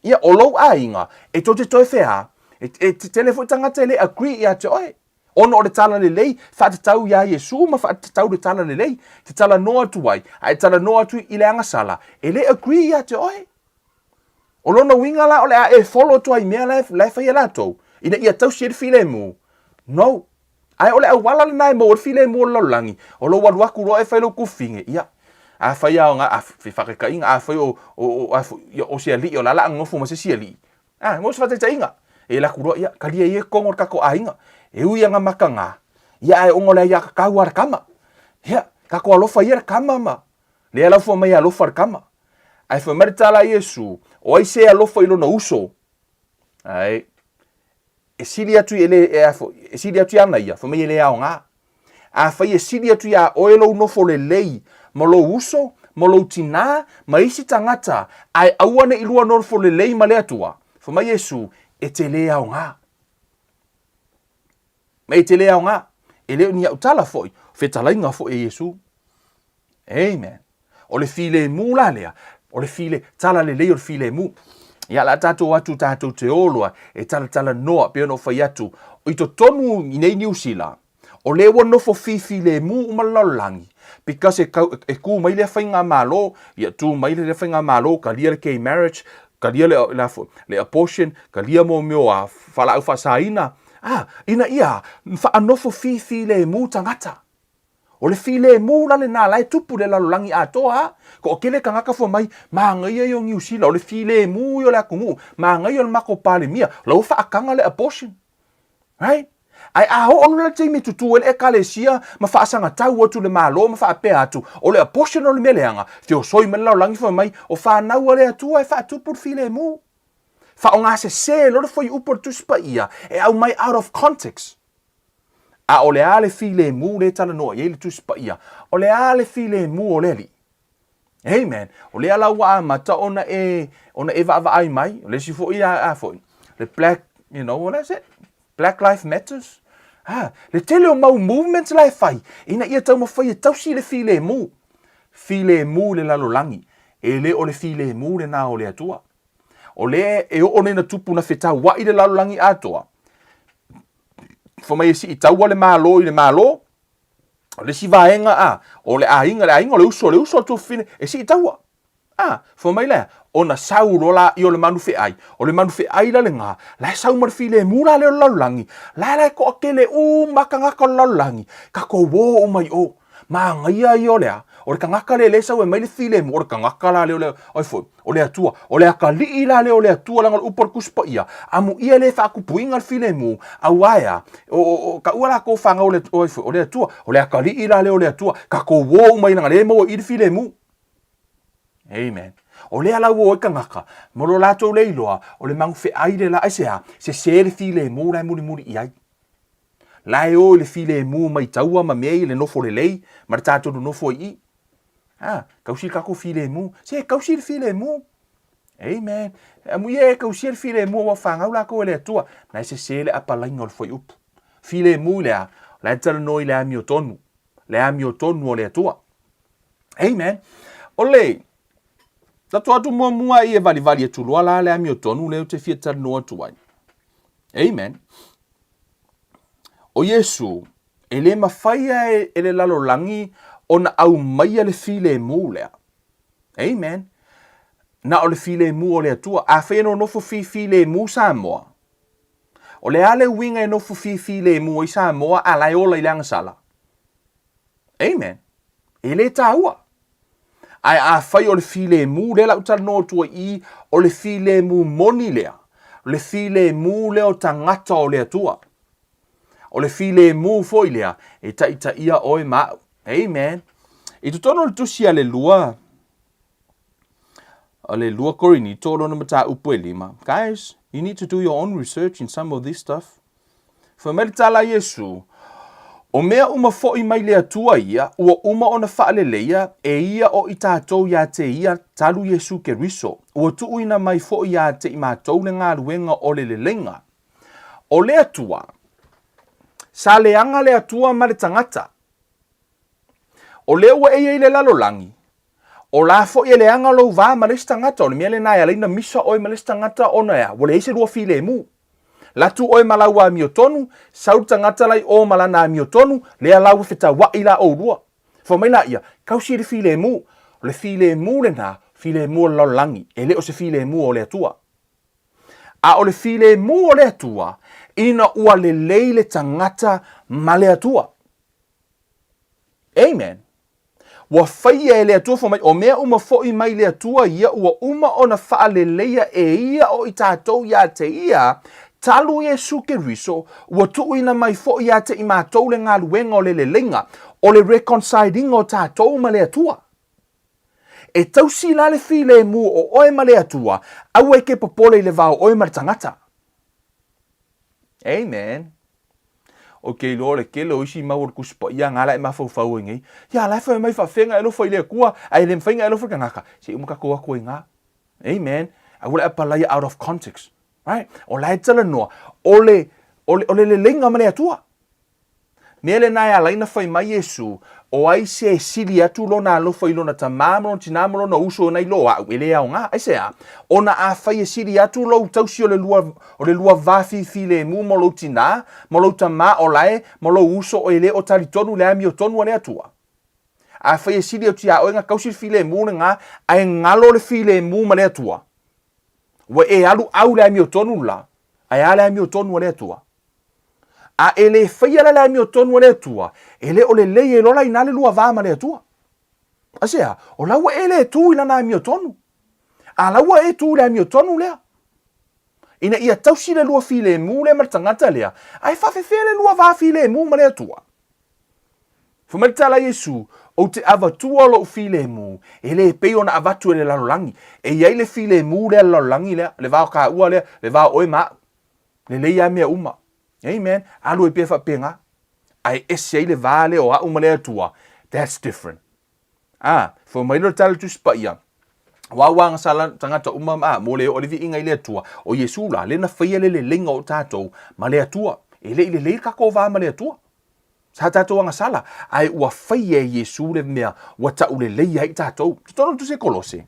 Ia, o lou aiga, e tou te toe whea, e, e tele foi tagata e le agree ia te oe. Ona o le tala lelei, faatatau iā Iesu ma faatatau le tala lelei, te talanoa atu ai, a e talanoa atu i le agasala, e le agree ia te oe. O lona uiga la o le a e follow atu ai i mea la e, la e fai e latou, ina ia tausi ai le filemu. No. Ae o le auala lena e maua ai le filemu o le lalolagi, o lou alu atu loa e fai lou kufine, ia, afai aoga, a, faataitaiga, afai o, o, o, a, ia, o se alii o la o le a nonofo ma se isi alii, a, mo se faataitaiga, e alu atu loa, ia, talia ia i totonu o le tatou aiga, e ui ana mataga, ia, ae ona o le aiatatau a le tama, ia, tatou alofa ia le tama ma, lea la ua fai mai e alofa le tama. Ae fai mai le tala a Iesu, o ai se alofa i lona uso? Ae, e sili atu i e le, e, afo, e sili atu iana ia, fai mai e le aoga. Afai e sili atu iā oe lou nofo lelei ma lou uso, ma lou tinā, ma isi tagata, ae aua ne i lua nofo lelei ma le Atua, fai mai Iesu, e te le aoga. Ma e te le aoga. E le o ni au tala foi, fetalaiga foi e Iesu. Amen. O le filemu la lea, o le file, tala lelei o le filemu. Ia la tatou atu tatou te o loa e talatalanoa pei ona ou fai atu, i totonu i nei Niu Sila, o lea ua nofo fifilemu uma le lalolagi because e, kau, e kū mai lea faigamalo, ia tū mai lea faigamalo, kalia le gay marriage, kalia le, le, le abortion, kalia mo mea o a falaau faasaina, ah, ina ia faanofo fifilemu tagata. O le filemu la lena la e tupu i le lalolagi atoa a. Toatele tagata fua mai, manaia ia o Niu Sila, o le filemu ia o le atunuu, manaia o le matou Palemia, la ua faataga le abortion. Right? Ae a oo loa le taimi e tutū ai le Ekalesia ma faasagatau atu i le Malo ma faapea atu, o le abortion o le mea leaga, feosoi mai le lalolagi fai mai, o fanau a le Atua e faatupu le filemu. Faaaogasese loa le fuaiupu o le Tusi Paia e aumai out of context. A o le a le filemu lea e talanoa i ai le Tusi Paia? O le a le filemu o le Alii? Amen. O lea la ua amata ona e, ona e vaavaai mai, o le isi foi a, a foi, le black, you know, what is it? Black Life Matters. Ha, le tele o mau movements la e fai, ina ia taumafai e tausi le filemu. Filemu i le lalolagi, e le o le filemu lena o le Atua. O lea e oo nei na tupu na fetauai le lalolagi atoa. Fai mai e sii taua le Malo i le Malo, O le isi vaega, a, o le aiga, le aiga o le uso, o le uso o le tuafafine, e sii taua. A, fai mai lea, ona sau loa laia o le manu feai, o le manu feai la lena, la e sau ma le filemu la lea o le lalolagi, la la e toatele uma tagata o le lalolagi, tatou o uma i o. Manaia ia o le a? O le tagata lea lea e sau e aumai le filemu, o le tagata la lea o le, ai foi, o le Atua, o le atalii la lea o le Atua leaga o le upu a le Tusi Paia, amuia le faatupuina le filemu, auā e a? O, o, o, taua latou fanau o le, o ai foi, o le Atua, o le atalii la lea o le Atua, tatou o uma i leaga lea e maua i i le filemu. Amen. O lea la ua o ai tagata, ma lo latou le iloa, o le magufeai le la, aisea? Sese le filemu la e mulimuli i ai. La e o i le filemu mai taua ma mea ia i le nofo lelei, ma le tatou nonofo ai i i. Ah, tausi le tatou filemu. Se, tausi le filemu. Amen. Amuia e tausia le filemu aua fanau latou e le Atua. Na e sese le apalaiga o le fuaiupu. Filemu i le a? La e talanoa i le amiotonu. Le amiotonu o le Atua. Amen. O le tatou atu muamua i e valivali atu loa la le amiotonu lea ou te fia talanoa atu ai. Amen. O Iesu, e le mafai e le lalolagi ona aumaia le filemu lea. Amen. Na o le filemu o le Atua. Afai e nonofo fifilemu Samoa, o le a le uiga e nofo fifilemu ai Samoa a la e ola i le agasala? Amen. E le taua. Ae afai o le filemu lea la ou talanoa atu ai i, o le filemu moni lea, o le filemu lea o tagata o le Atua. O le filemu foi lea e taitaia oe ma au. Amen. I totonu o le tusi a le lua, o le lua Korinito, lona mataupu e lima. Guys, you need to do your own research in some of this stuff. Fai mai le tala a Iesu, O mea uma foi mai le Atua ia, ua uma ona faaleleia e ia o i tatou iā te ia talu Iesu Keriso, ua tuuina mai foi iā te i matou le galuega o le leleiga. O le Atua, sa leaga le Atua ma le tagata. O lea ua e i ai i le lalolagi, o la foi e leaga lou va ma le isi tagata, o le mea lena e ala ai ona misa oe ma le isi tagata ona e a? Ua leai se lua filemu. Latu oe ma lau amiotonu, sau le tagata la i o ma lana amiotonu, lea la ua fetauai la oulua. Fai mai laia, tausi le filemu. O le filemu lena, filemu o le lalolagi, e le o se filemu o le Atua. A o le filemu o le Atua, ina ua lelei le tagata ma le Atua. Amen. Ua faia e le Atua fai mai, o mea uma foi mai le Atua ia ua uma ona faaleleia e ia o i tatou iā te ia, talu Iesu Keriso, ua tuuina mai foi iā te i matou le galuega o le leleiga, o le reconcilinga o tatou ma le Atua. E tausi la le filemu o oe ma le Atua, aua e ke popole i le va o oe ma le tagata. Amen. Ou te iloa o le tele o isi mau o le Tusi Paia nga la e mafaufau ai nei. Ia la e fai mai faafefea na e alofa i le Atua, ae le mafai na e alofa i le tagata. Se i uma tatou atu ai nga. Amen. Aua le apalaia out of context. Right? O la e talanoa, o le, o le, o le leleiga ma le Atua. Mea lena e ala ai ona fai mai Iesu, O ai se e sili atu lona alofa i lona tamā ma lona tinā ma lona uso nai lo a'u, e le aogā. Aisea? Ona afai e sili atu lou tausi o le lua, o le lua va fifilemu ma lou tinā, ma lou tamā o lae, ma lou uso e le o talitonu i le amiotonu a le Atua. Afai e sili atu iā oe na tausi le filemu lenā, ae galo le filemu ma le Atua, ua e alu au i le amiotonu la, ae a le amiotonu a le Atua? A e le faia la le amiotonu a le Atua, e le o lelei e loa la inā le lua va ma le Atua. Aisea? O la ua e le tu i lana amiotonu. A la ua e tu i le amiotonu lea. Ina ia tausi le lua filemu lea ma le tagata lea, ae faafefea le lua va filemu ma le Atua? Fai mai le tala a Iesu, Ou te avatua lou filemu, e le pei ona avatu e le lalolagi. E i ai le filemu lea a le lalolagi lea, le va o kāua lea, le va o oe ma au. Lelei lava mea uma. Amen. Alu ai pea faapena. Ae ese ai le va lea o au ma le Atua. That's different. A, fai mai lea o le tala a le Tusi Paia, Aua ua agasala tagata uma ma mo le oo le viiga i le Atua, o Iesu la, lea na faia le leleiga o tatou ma le Atua. E le i lelei le tatou va ma le Atua. Sa tatou agasala, ae ua faia e Iesu le mea ua tauleleia ai tatou. Totonu o le Tusi a Kolose.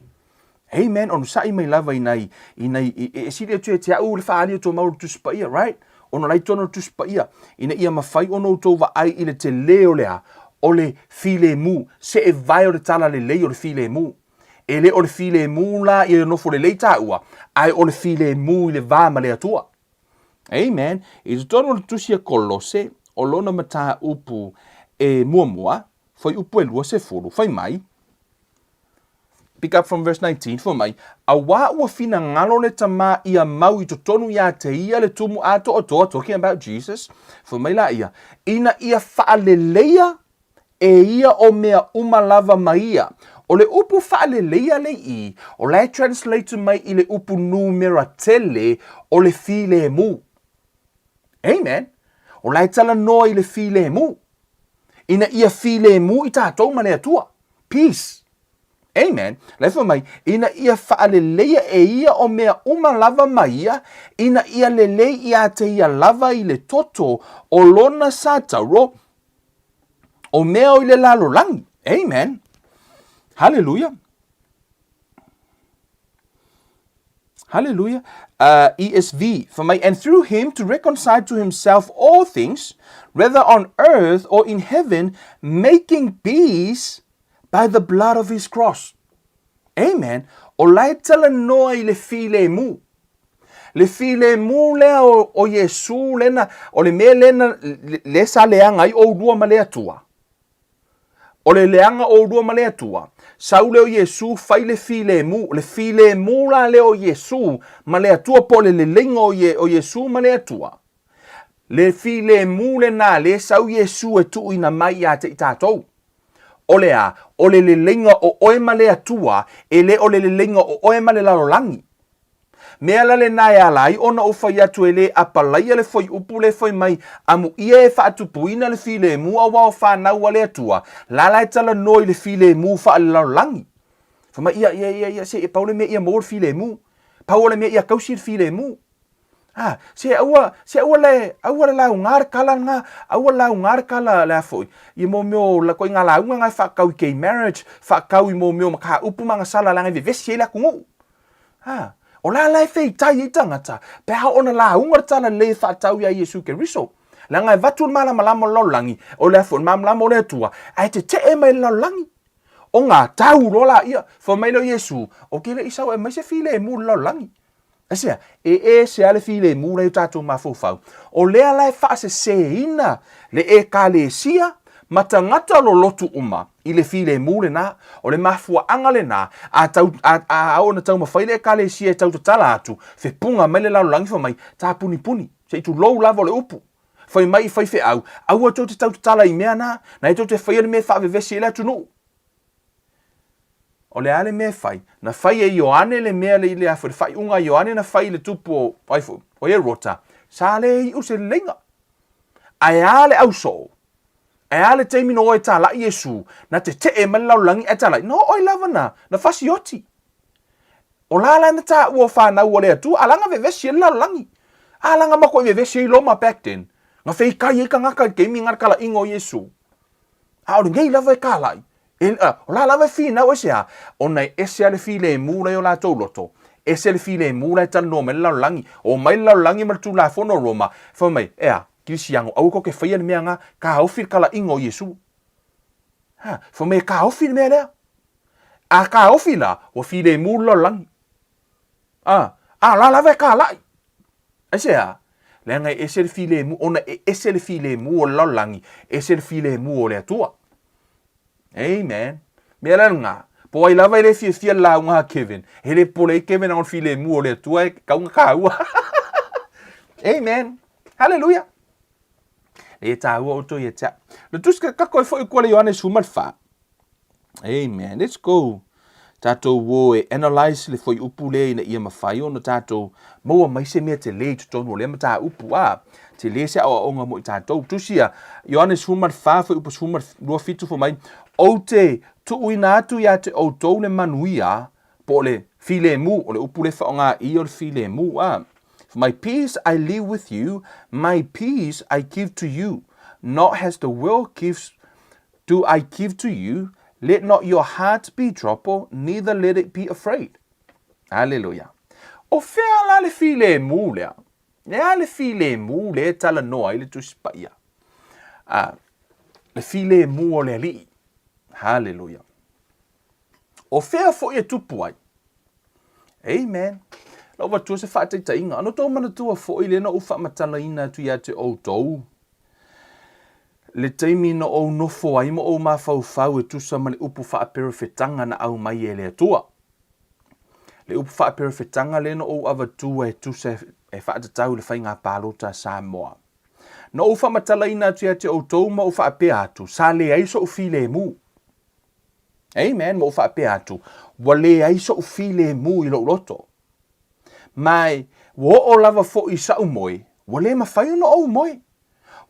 Amen. Onosai mai lava i nai, i nai, e, e sili atu ia te au le faaali o mau o le Tusi Paia, right? Ona la i totonu o le Tusi Paia, ina ia mafai ona outou vaai i le telē o le a? O le filemu, seevae o le talalelei o le filemu. E le o le filemu la ia nofo lelei tāua, ae o le filemu i le va ma le Atua. Amen. I totonu o le Tusi a Kolose, o lona mataupu e muamua, fuaiupu e 20, fai mai, Pick up from verse 19, fai mai, Auā ua finagalo le Tamā ia mau i totonu iā te ia le tumu atoatoa, talking about Jesus, fai mai la ia, ina ia faaleleia e ia o mea uma lava ma ia. O le upu faaleleia le i, o la e translate mai i le upu numera tele o le filemu. Amen. O la e talanoa i le filemu. Ina ia filemu i tatou ma le Atua. Peace. Amen. La e fai mai, ina ia faaleleia e ia o mea uma lava ma ia, ina ia lelei iā te ia lava i le toto o lona satauro, o mea o i le lalolagi. Amen. Hallelujah. Hallelujah. ESV, fai mai, and through him to reconcile to himself all things, whether on earth or in heaven, making peace by the blood of his cross. Amen. O la e talanoa i le filemu. Le filemu lea o, o Iesu lena, o le mea lena le sa leaga ai oulua ma le Atua. O le leaga o oulua ma le Atua, sau lea o Iesu fai le filemu, le filemu la lea o Iesu ma le Atua po o le leleiga o, Ie, o Iesu ma le Atua. Le filemu lenā lea sau Iesu e tuuina mai iā te i tatou. O le a? O le leleiga o oe ma le Atua, e le o le leleiga o oe ma le lalolagi. Mea la lenā e ala ai ona ou fai atu e lē apalaia le fuaiupu lē fai mai, Amuia e faatupuina le filemu auā o fanau a le Atua, la la e talanoa i le filemu faalelalolagi. Fai mai, Ia, ia, ia, ia, se pau le mea ia maua le filemu. Pau o le mea ia tausi le filemu. A, se aua, se aua le, aua le lauga le kala lena, aua le lauga le kala le a foi, i mō mea o la koe ngā lauga ngā e whakau i gay marriage, whakau i mō mea o makaupu ma ngā sala leaga e vevesi ai le atunuu. Ha, o la la e feitai ai tagata, pe a ona lauga le tala lelei e whaatau ia Iesu Keriso. Leaga e vatu le malamalama o le lalolagi, o le a foi le malamalama o le Atua, ae tete'e mai le lalolagi. O ngā tau loa laia, fai mai lea o Iesu, o ke leʻi sau e aumai se filemu i le lalolagi. Aisea? E ese lava le filemu la i o tatou mafaufau. O lea la e faaseseina le Ekalesia ma tagata lolotu uma i le filemu lenā. O le mafuaaga lenā, a tau, a, a oo ina taumafai le Ekalesia e tautatala atu, fepuga mai le lalolagi fai mai, Tāpunipuni, se i tulou lava o le upu. Fai mai i faifeau, aua tou te tautatala i mea na, na e tou te faia le mea e faavevesi ai le atunuu. O le a le mea e fai? Na fai e Ioane le mea le i le afu, le faaiuga a Ioane na fai i le tupu o, ai foi, o Herota, sa le iu se leleiga. Ae a le ausoo? Ae a le taimi na o ai talai Iesu, na tetee mai le lalolagi ae talai, na oo ai lava na, na fasioti. O la la na taua o fanau o le Atua, a la na vevesi ai le lalolagi. A la na makuai vevesi ai Roma back then. Na feikai ai tagata i le taimi na le talaiga o Iesu. A o lenei lava e kālaʻi, e, a, o la lava e finau aisea, ona e ese a le filemu la i o latou loto, ese le filemu la e talanoa mai le lalolagi, o mai le lalolagi ma le Tulafono o Roma, fai mai, ea, Kilisiano, aua kou te faia le mea na, kāofi le kalaiga o Iesu. Ha, fai mai e kāofi le mea lea. A kāofi la, ua filemu le lalolagi. A, a la lava e kālaʻi. Aisea? Leaga e ese le filemu, ona e ese le filemu o le lalolagi, ese le filemu o le Atua. Amen. Mea la lena, po ai lava e le fiafia le lauga a Kevin. E le popole ai Kevin leaga o le filemu o le Atua e tatau ona taua. Amen. Hallelujah. E tāua outou ia te au. Le tusi ka kako e foi kua le Ioane 14. Amen. Let's go. Tātou o e analyze le foi upu le ina ia mawhai ona tātou maua mai se mea te le i totonu o lea mataupu. A, te le se aoaoga mo i tātou. Tusi ia, Ioane 14 foi upu 27 fo mai, Ou te tuuina atu ia te outou le manuia, po o le filemu, o le upu le whaonga i o le filemu, a. My peace I leave with you, my peace I give to you. Not as the world gives do I give to you, let not your heart be troubled, neither let it be afraid. Hallelujah. O fea la le filemu lea? Le a le filemu le talanoa ai le Tusi Paia? A, le filemu o le Alii. Hallelujah. O fea foi e tupu ai? Amen. Lau avatua se faataitaiga, ona outou manatua foi lea na ou faamatalaina atu ia te outou le taimi na ou nofo ai ma ou mafaufau e tusa ma le upu faaperofetaga na aumai e le Atua. Le upu faaperofetaga lea na ou avatua e tusa e faatatau i le faiga palota a Samoa. Na ou faamatalaina atu ia te outou ma ou faapea atu, sa leai so'u filemu. Amen. Ma ou faapea atu, ua leai soʻu filemu i lou loto. Ma ua oo lava foi i saʻu moe, ua le mafai ona ou moe.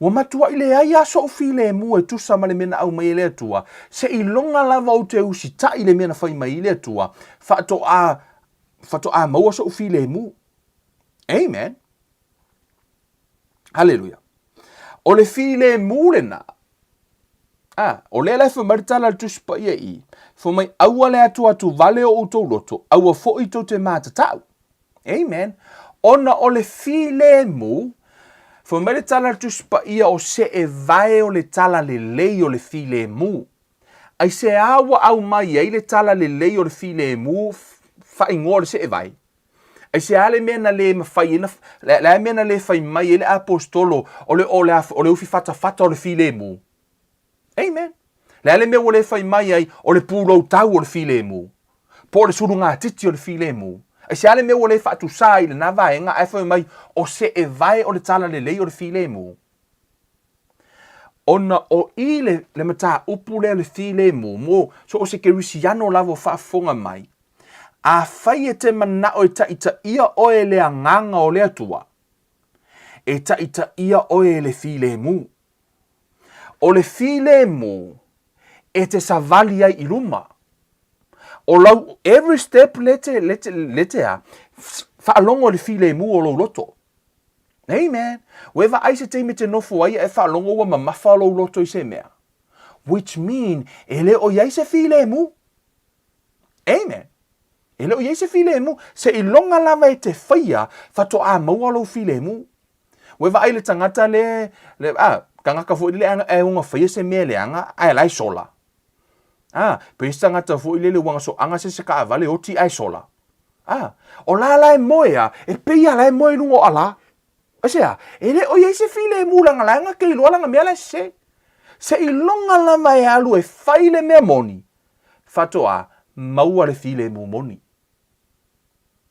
Ua matuai leai lava soʻu filemu e tusa ma le mea na aumai e le Atua, seiloga lava ou te usitai i le mea na fai mai ai le Atua, faatoa, faatoa maua soʻu filemu. Amen. Haleluia. O le filemu lena, a, o lea la e fai mai le tala a le Tusi Paia i i, fai mai, aua le atuatu vale o outou loto, aua foi tou te matatau. Amen. Ona o le filemu, fai mai le tala a le Tusi Paia o seevae o le tala lelei o le filemu. Aisea ua aumai ai le tala lelei o le filemu faaigoa o le seevae? Aisea le mea na le mafai ai na, le a le mea na le fai mai ai le aposetolo o le, o le, o le ufi fatafata o le filemu? Amen. Le a le mea ua le fai mai ai o le pulou tau o le filemu? Po o le sulugatiti o le filemu? Aisea le mea ua le faatusa ai i lena vaega ae fai mai o seevae o le talalelei o le filemu? Ona o i le, le mataupu lea o le filemu, mo so o se kerisiano lava o faafofoga mai, Afai e te manao e taitaia oe e le Agaga o le Atua, e taitaia oe e le filemu. O le filemu e te savali ai i luma. O lau every step le te, le te, le te a, faalogo i le filemu o lou loto. Amen. Ua e vaai se taimi e te nofo ai a e faalogo ua mamafa lou loto i se mea. Which mean, e le o i ai se filemu. Amen. E le o i ai se filemu, seiloga lava e te faia faatoa maua lou filemu. Ua e vaai i le tagata le, le a, tagata foi lele ae ona faia se mea leaga ae la e sola. A, pe se tagata foi lele ua soaga se se taavale oti ae sola. A, o la la e moe a, e pei lava la e moe i luga o ala. Aisea? E le o i ai se filemu leaga la e na te iloa lana mea la e sese. Seiloga lava e alu e fai le mea moni, faatoa maua le filemu moni.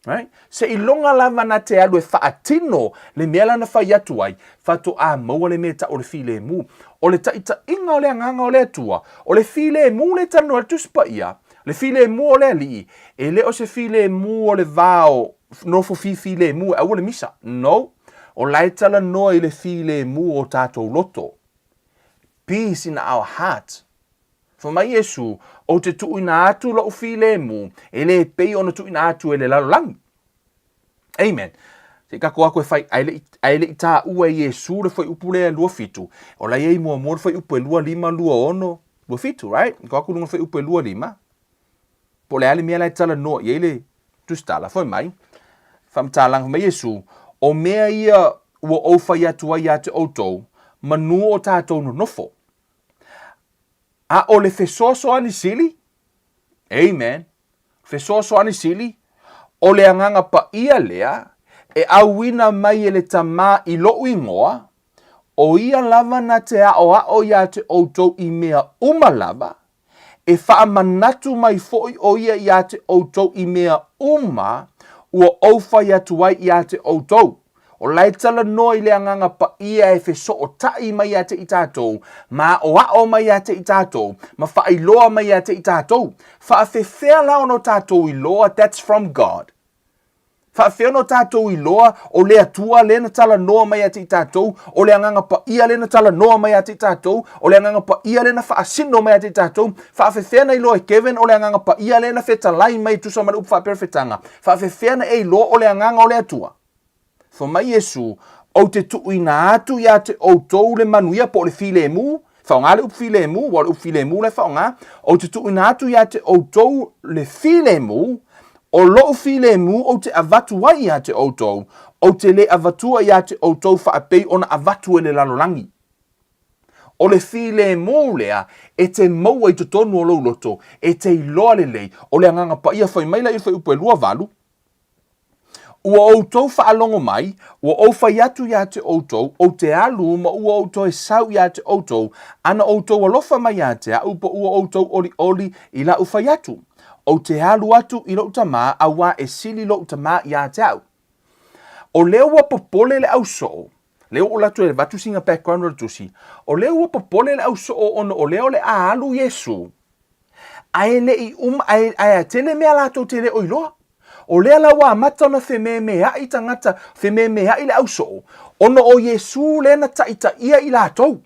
Right? Seiloga lava na te alu e faatino le mea la na fai atu ai, faatoa maua le mea e tau o le filemu. O le taitaiga o le Agaga o le Atua, o le filemu le talanoa i le Tusi Paia, le filemu o le Alii, e le o se filemu o le va o nofo fifilemu e aua le misa. No. O la e talanoa i le filemu o tatou loto. Peace in our heart. Fai mai Iesu, Ou te tuuina atu lou filemu, e le pei ona tuuina atu e le lalolagi. Amen. Se i tatou atu e fai, ae le i, ae le i taua e Iesu le fuaiupu lea 27. O la e i ai muamua le fuaiupu e 25, 26, 27, right? Tou atu i luga o le fuaiupu e 25. Po o le a le mea la e talanoa i ai le Tusitala, fai mai, faamatalaga, fai mai Iesu, o mea ia ua ou fai atu ai ia te outou, manu o tatou nonofo. A o le fesoasoani sili, amen, fesoasoani sili, o le Agaga Paia lea e auina mai e le Tama i lou igoa, o ia lava na te aʻoaʻo iā te ʻoutou i mea uma lava, e faamanatu mai foi ʻo ia iā te ʻoutou i mea uma ua ou fai atu ai iā te ʻoutou. O la e talanoa i le Agaga Paia e fesootai mai ia te i tatou, ma aoao mai ia te i tatou, ma faailoa mai ia te i tatou. Faafefea la ona o tatou iloa that's from God? Faafefea ona o tatou iloa o le Atua lea na talanoa mai ia te i tatou, o le Agaga Paia lea na talanoa mai ia te i tatou, o le Agaga Paia lea na faasino mai ia te i tatou? Faafefea na iloa e Kevin o le Agaga Paia lea na fetalai mai e tusa ma le upu faaperefetaga? Faafefea na e iloa o le Agaga o le Atua? Fai mai Iesu, Ou te tuuina atu ia te outou le manuia po o le filemu, faaaoga le upu filemu, aua o le upu filemu la e faaaoga, ou te tuuina atu ia te outou le filemu, o lou filemu ou te avatu ai ia te outou, ou te le avatua ia te outou faapei ona avatu e le lalolagi. O le filemu lea e te maua i totonu o lou loto, e te iloa lelei, o le Agaga Paia fai mai la i le fuaiupu e 28, Ua outou faalogo mai, ua ou fai atu ia te outou, ou te alu ma ua ou toe sau ia te outou, ana outou alofa mai ia te a'u po ua outou olioli i la'u fai atu. Ou te alu atu i lo'u Tamā, auā e sili lo'u Tamā ia te a'u. O lea ua popole le ausoo, lea ua ou alu atu e avatu sina background o le tusi, o lea ua popole le ausoo ona o lea o le a alu Iesu, Ae le i uma, ae, ae tele mea latou te le o iloa. O lea la ua amata ona fememea'i tagata, fememea'i le ausoo, ona o Iesu lea na taitaia i latou.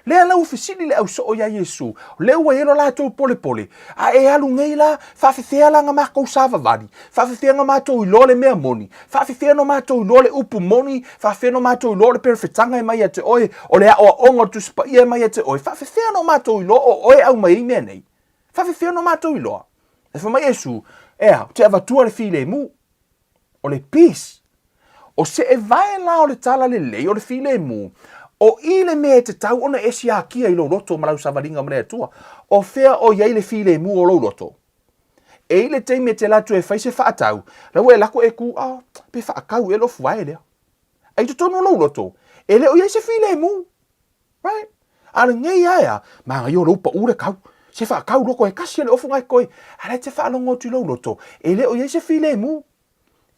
Lea la ua fesili le ausoo iā Iesu, lea ua i ai lo latou polepole, A e alu nei la, faafefea la na matou savavali? Faafefea na matou iloa le mea moni? Faafefea na matou iloa le upu moni? Faafefea na matou iloa o le perefetaga e mai ia te oe, o le aoaoga o le Tusi Paia e mai ia te oe? Faafefea na matou iloa o oe e aumai ai mea nei? Faafefea na matou iloa? E fai mai Iesu, Ea, ou te avatua le filemu, o le peace. O seevae la o le tala lelei o le filemu, o i le mea e tatau ona e siakia i lou loto ma lau savaliga ma le Atua. O fea o i ai le filemu o lou loto? E i le taimi e te alu atu e fai se faatau, la ua e lako e ku, oh, pe faakau ea lou fuae lea. A i totonu o lou loto, e le o i ai se filemu. Right? A o lenei lava ea, manaia o lou pau le kau. Se faakau loko e kasi le ofu ngai koe. A la e te faalogo atu i lou loto, e le o i ai se filemu.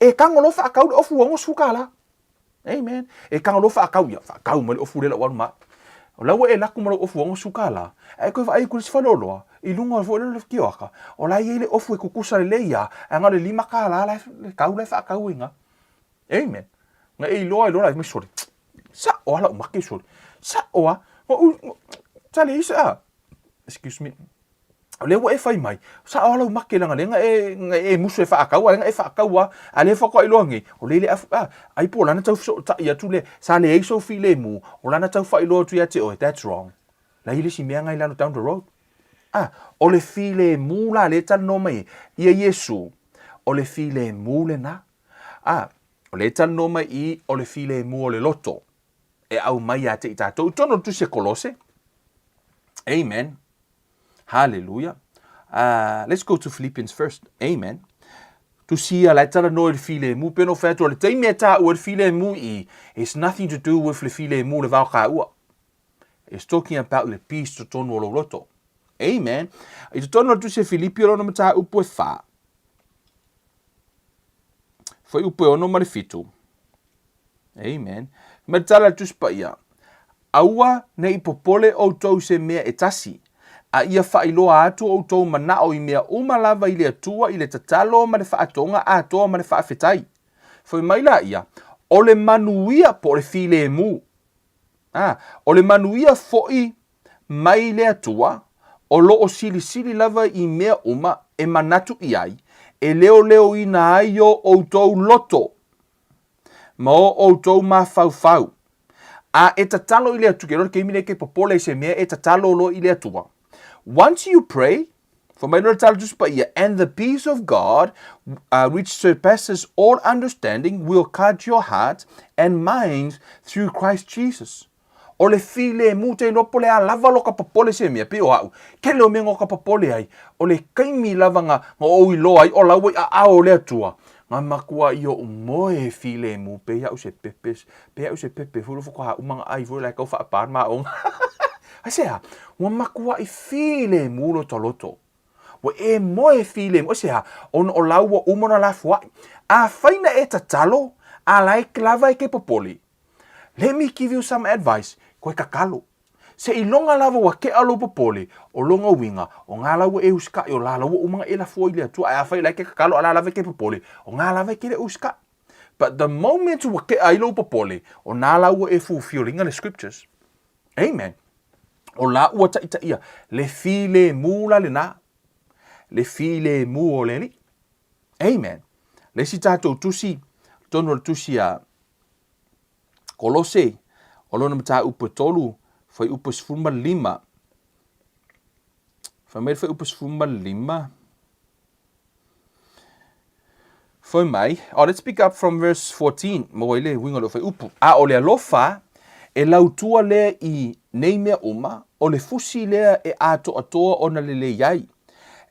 E tago loa faakau le ofu ua $60. Amen. E tago loa faakau ia, faakau mai le ofu lea lau alu ma. O la ua e laku ma lou ofu $60, ae toe vaai atu i le isi faleoloa, i luga foi lea o le kioaka, o la e i ai le ofu e tutusa lelei lava, ae na o le $5 la e, le tau la e faatau ai i ina. Amen. Na e iloa ai loa la mai sole. Sa'o a la'u make sole. Sa'o a. Sa leai se a. Excuse me. O lea ua e fai mai, sa'o a lau make leaga lea na e, na e musu e faatau a lea na e faatau a, a lea faatoa iloa nei, o lea le afu, a, ai po o lana tau fesootai atu lea, sa leai sou filemu, o lana tau faailoa atu ia te oe, that's wrong. La i le isi mea na i lalo down the road. A, o le filemu la lea e talanoa mai ai, ia Iesu, o le filemu lena. A, o lea e talanoa mai i o le filemu o le loto e aumai ia te i tatou i totonu o le Tusi a Kolose. Amen. Hallelujah. Let's go to Philippians first. Amen. Tusi ia la e talanoa i le filemu, pei ona ou fai atu, o le taimi e taua le filemu i i, it's nothing to do with le filemu o le vao kaua. It's talking about le peace totonu o lou loto. Amen. I totonu o le Tusi a Filipi o lona mataupu e whā. Fuaiupu e ono ma le fitu. Amen. Ma le tala a le Tusi Paia, Aua ne i popole outou i se mea e tasi, a ia faailoa atu outou manao i mea uma lava i le Atua i le tatalo ma le faatoga atoa ma le faafetai. Fai mai laia, o le manuia po o le filemu. A, o le manuia foi mai le Atua, o lo o silisili lava i mea uma e manatu i ai, e leoleoina ai o outou loto ma o outou mafaufau. A e tatalo i le Atua, ke loa le taimi lea e te popole i se mea, e tatalo loa i le Atua. Once you pray, fai mai loa le tala Tusi Paia, and the peace of God, which surpasses all understanding, will guard your heart and minds through Christ Jesus. O le filemu te iloa po o le a lava lo ka popole se mea, pei o a'u, tele o mea na o ka popole ai, o le taimi lava na, na ou iloa ai o la ua i a'ao o le Atua, na makua'i o'u moe e filemu, pei a'u se pepe, pei a'u se pepe foi lea faatoa uma na 'ai foi la e tau fa'apā le maʻoga. Aisea? Ua makua'i filemu lo ta loto. Ua e moe filemu. Aisea? Ona o la ua uma ona lafoa'i. Afai na e tatalo, A la e lava e ke popole. Let me give you some advice, koe kakalo. Seiloga lava ua keʻa lou popole, o lona uiga, o ngā la ua e usikaʻi, o la la ua uma ona e lafua i le Atua, ae afai o la e ke kakalo a la lava e ke popole, o ngā lava e ke le usikaʻi. But the moment ua keʻa ai lou popole, o nā la ua e fulfilling le scriptures. Amen. O la ua taʻitaʻia le filemu la lenā. Le filemu o le Alii. Amen. Le isi tatou tusi, tonu o le tusi a Kolose, o lona mataupu e 3, fuaiupu e 15. Fai mai le fuaiupu 15. Fai mai, oh, let's pick up from verse 14, maua ai le uiga o le fuaiupu. A o le alofa, e lautua lea i nei mea uma, o le fusi lea e atoatoa ona lelei ai.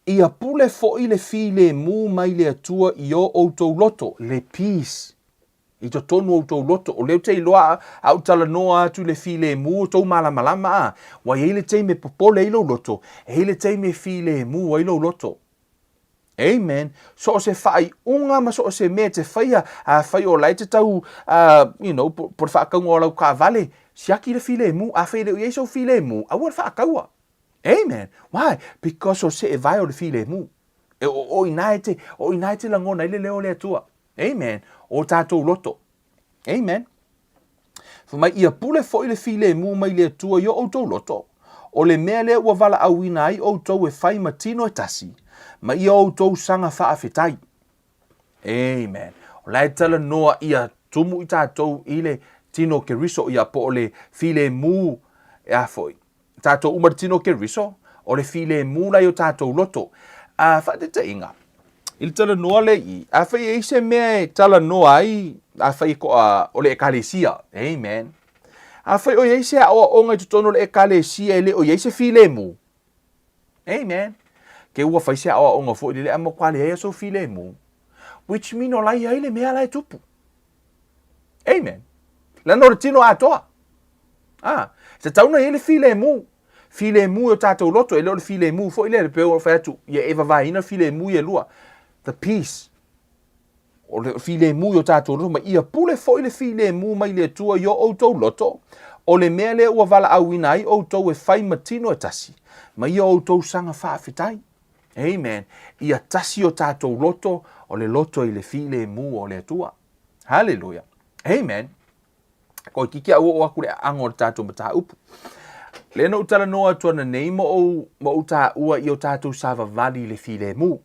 Ia pule foi le filemu mai le Atua i o outou loto, le peace, i totonu o outou loto. O lea ou te iloa a ou talanoa atu i le filemu o tou malamalama a. Ua i ai le taimi e popole ai lou loto, e i ai le taimi e filemu ai lou loto. Amen. So o se faaiuga ma so o se mea e te faia, afai o la e te tau, you know, po, po le faakauga o lau kaavale, siaki le filemu. Afai e le o i ai sou filemu, aua le faakaua. Amen. Why? Because o se e vae o le filemu. E o, o ina e te, o ina e te lagona ai le leo o le Atua. Amen. O tatou loto. Amen. Fai mai, ia pule foi le filemu mai le Atua i o outou loto, o le mea lea ua valaauina ai outou e fai ma tino e tasi, ma ia outou saga faafetai. Amen. O la e talanoa ia tumu i tatou i le tino o Keriso, ia po o le filemu, e a foi, Tatou uma le tino o Keriso, o le filemu la i o tatou loto. A faataitaiga, i le talanoa lea i i, afai e i ai se mea e talanoa ai, afai e toa o le Ekalesia, amen. Afai o i ai se aoaoga i totonu o le Ekalesia e le o i ai se filemu, amen. Ke ua fai se aoaoga foi lele a matua leai lava sou filemu, which mean o la e i ai le mea la e tupu. Amen. Leaga o le tino atoa. Ah, e tatau ona i ai le filemu. Filemu e o tatou loto, e le o le filemu foi lea, pei ona fai atu, ia e vavaeina filemu ia e lua. The peace. O le filemu i o tatou loto, ma ia pule foi le filemu mai le Atua i o outou loto, o le mea lea ua valaauina ai outou e fai ma tino e tasi, ma ia outou saga faafetai. Amen. Ia tasi o tatou loto, o le loto i le filemu o le Atua. Hallelujah. Amen. Toeitiiti a ua oo atu le aaga o le tatou mataupu. Lea na ou talanoa atu ananei ma ou, ma ou taua i o tatou savavali i le filemu.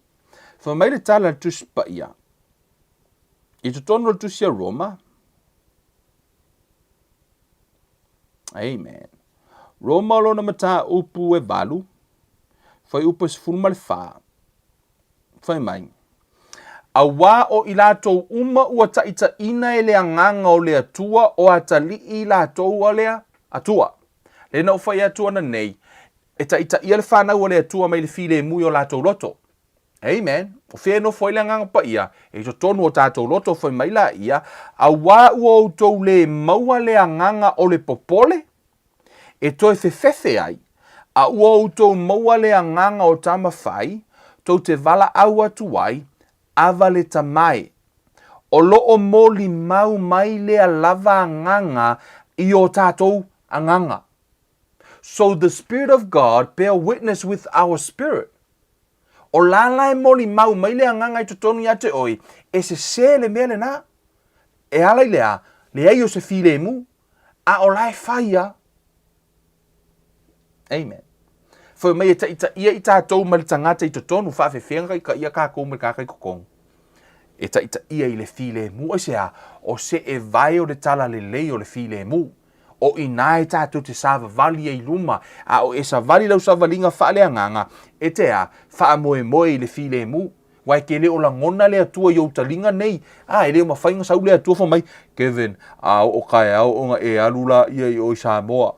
Fai mai le tala a le Tusi Paia, i totonu o le Tusi a Roma, Amen. Roma o lona mataupu e 8, fuaiupu e 14. Fai mai, Auā o i latou uma ua taʻitaʻina e le Agaga o le Atua o atalii i latou a le Atua. Lea na ou fai atu ananei, e taʻitaʻia le fanau a le Atua mai le filemu i o latou loto. Amen. O fea e nofo ai le Agaga Paia? E i totonu o tatou loto, fai mai laia, Auā ua outou lē maua le agaga o le popole, e toe fefefe ai, a ua outou maua le agaga o tama fai, tou te valaau atu ai, Ava le tamae. O lo o molimau mai lea lava agaga i o tatou agaga. So the Spirit of God bear witness with our spirit. O la la e molimau mai le agaga i totonu ia te oe, e sesē le mea lenā. E ala i le a? Leai o se filemu. A o la e fai a. Amen. Fai mai e taʻitaʻia i tatou ma le tagata i totonu, faafefea ona taʻitaʻia kakou ma le tagata i totonu. E taʻitaʻia i le filemu. Aisea? O se e vae o le talalelei o le filemu. O inā e tatou te savavali ai i luma, a o e savali lau savaliga faaleagaga, e te a, faamoemoe i le filemu. Aua e te le o lagona le Atua i ou taliga nei, a e le o mafai ona sau le Atua fai mai, Kevin, a oo taeao ona e alu laia i o i Samoa.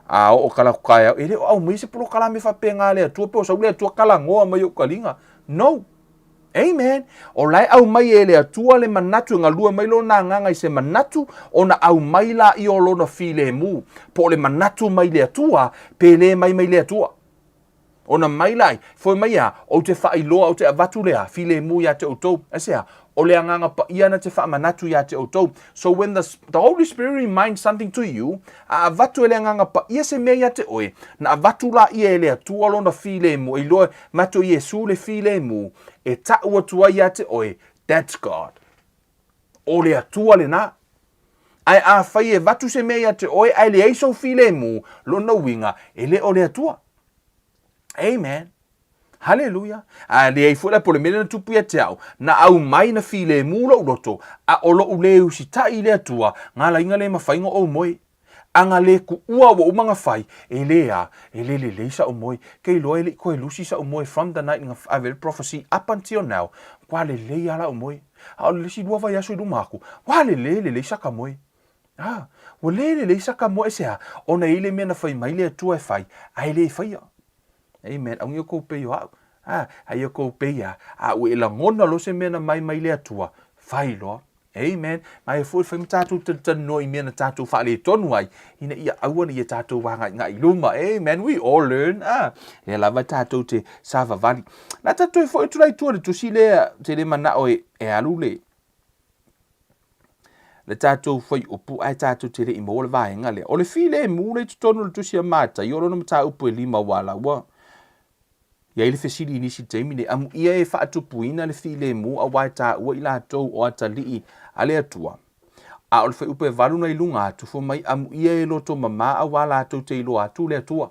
A oo ka latou taeao, e le o aumaia se polokalame faapena a le Atua pe o sau le Atua talanoa mai i ou taliga. No! Amen! O la e aumai e le Atua le manatu e galue mai lona agaga i se manatu ona aumai laia o lona filemu, po o le manatu mai le Atua pe le mai mai le Atua. Ona mai lai, foi mai a, ou te faailoa, ou te avatu le a, filemu ia te outou. Aisea? O le Agaga Paia na te faamanatu iā te outou. So when the, the Holy Spirit reminds something to you, a avatu e le Agaga Paia se mea ia te oe, na avatu laia e le Atua lona filemu, e iloa matou Iesu le filemu, e ta'u atu ai ia te oe, that's God. O le Atua lena. Ae afai e avatu se mea ia te oe ae leai sou filemu, lona uiga, e le o le Atua. Amen. Haleluia. A leai foi la po o le mea lea na tupu ia te au, na aumai na filemu lou loto, a o lo'u le usitai i le Atua, galaiga le mafai ona ou moe. A na le kuua ua uma ona fai, e le a, e le lelei sa'u moe. Ke iloa e le i toe lusi sa'u moe from the night na ave ai le prophecy up until now, ua lelei a la'u moe. A o le isi lua vaiaso i luma atu, ua le lelei saka moe. A, ua le lelei saka moe aisea? Ona e i ai le mea na fai mai le Atua e fai, ae le faia. Amen. Aungi o kou pei o au. A, ai o kou pei a, a ua e lagona loa se mea na mai mai le Atua, fai loa. Amen. Ma e foi fai ma tātou talanoa i mea na tātou faaletonu ai, ina ia aua ne i a tātou wāngai'nga'i luma. Amen. We all learn. Ah, lea lava tātou te savavali. Na tātou e foi atu la i tua le tusi lea, te le mana'o e, e alu le, le tātou fuaiupu ae tātou te le i maua le vaega lea. O le filemu lea i totonu o le tusi a Mataio, o lona mataupu e lima aua la ua i ai le fesili i nisi taimi nei, amuia e faatupuina le filemu aua e taua i latou o atalii a le Atua. A o le fuaiupu e valu na i luga atu, fai mai, amuia e loto mamā aua latou te iloa atu le Atua.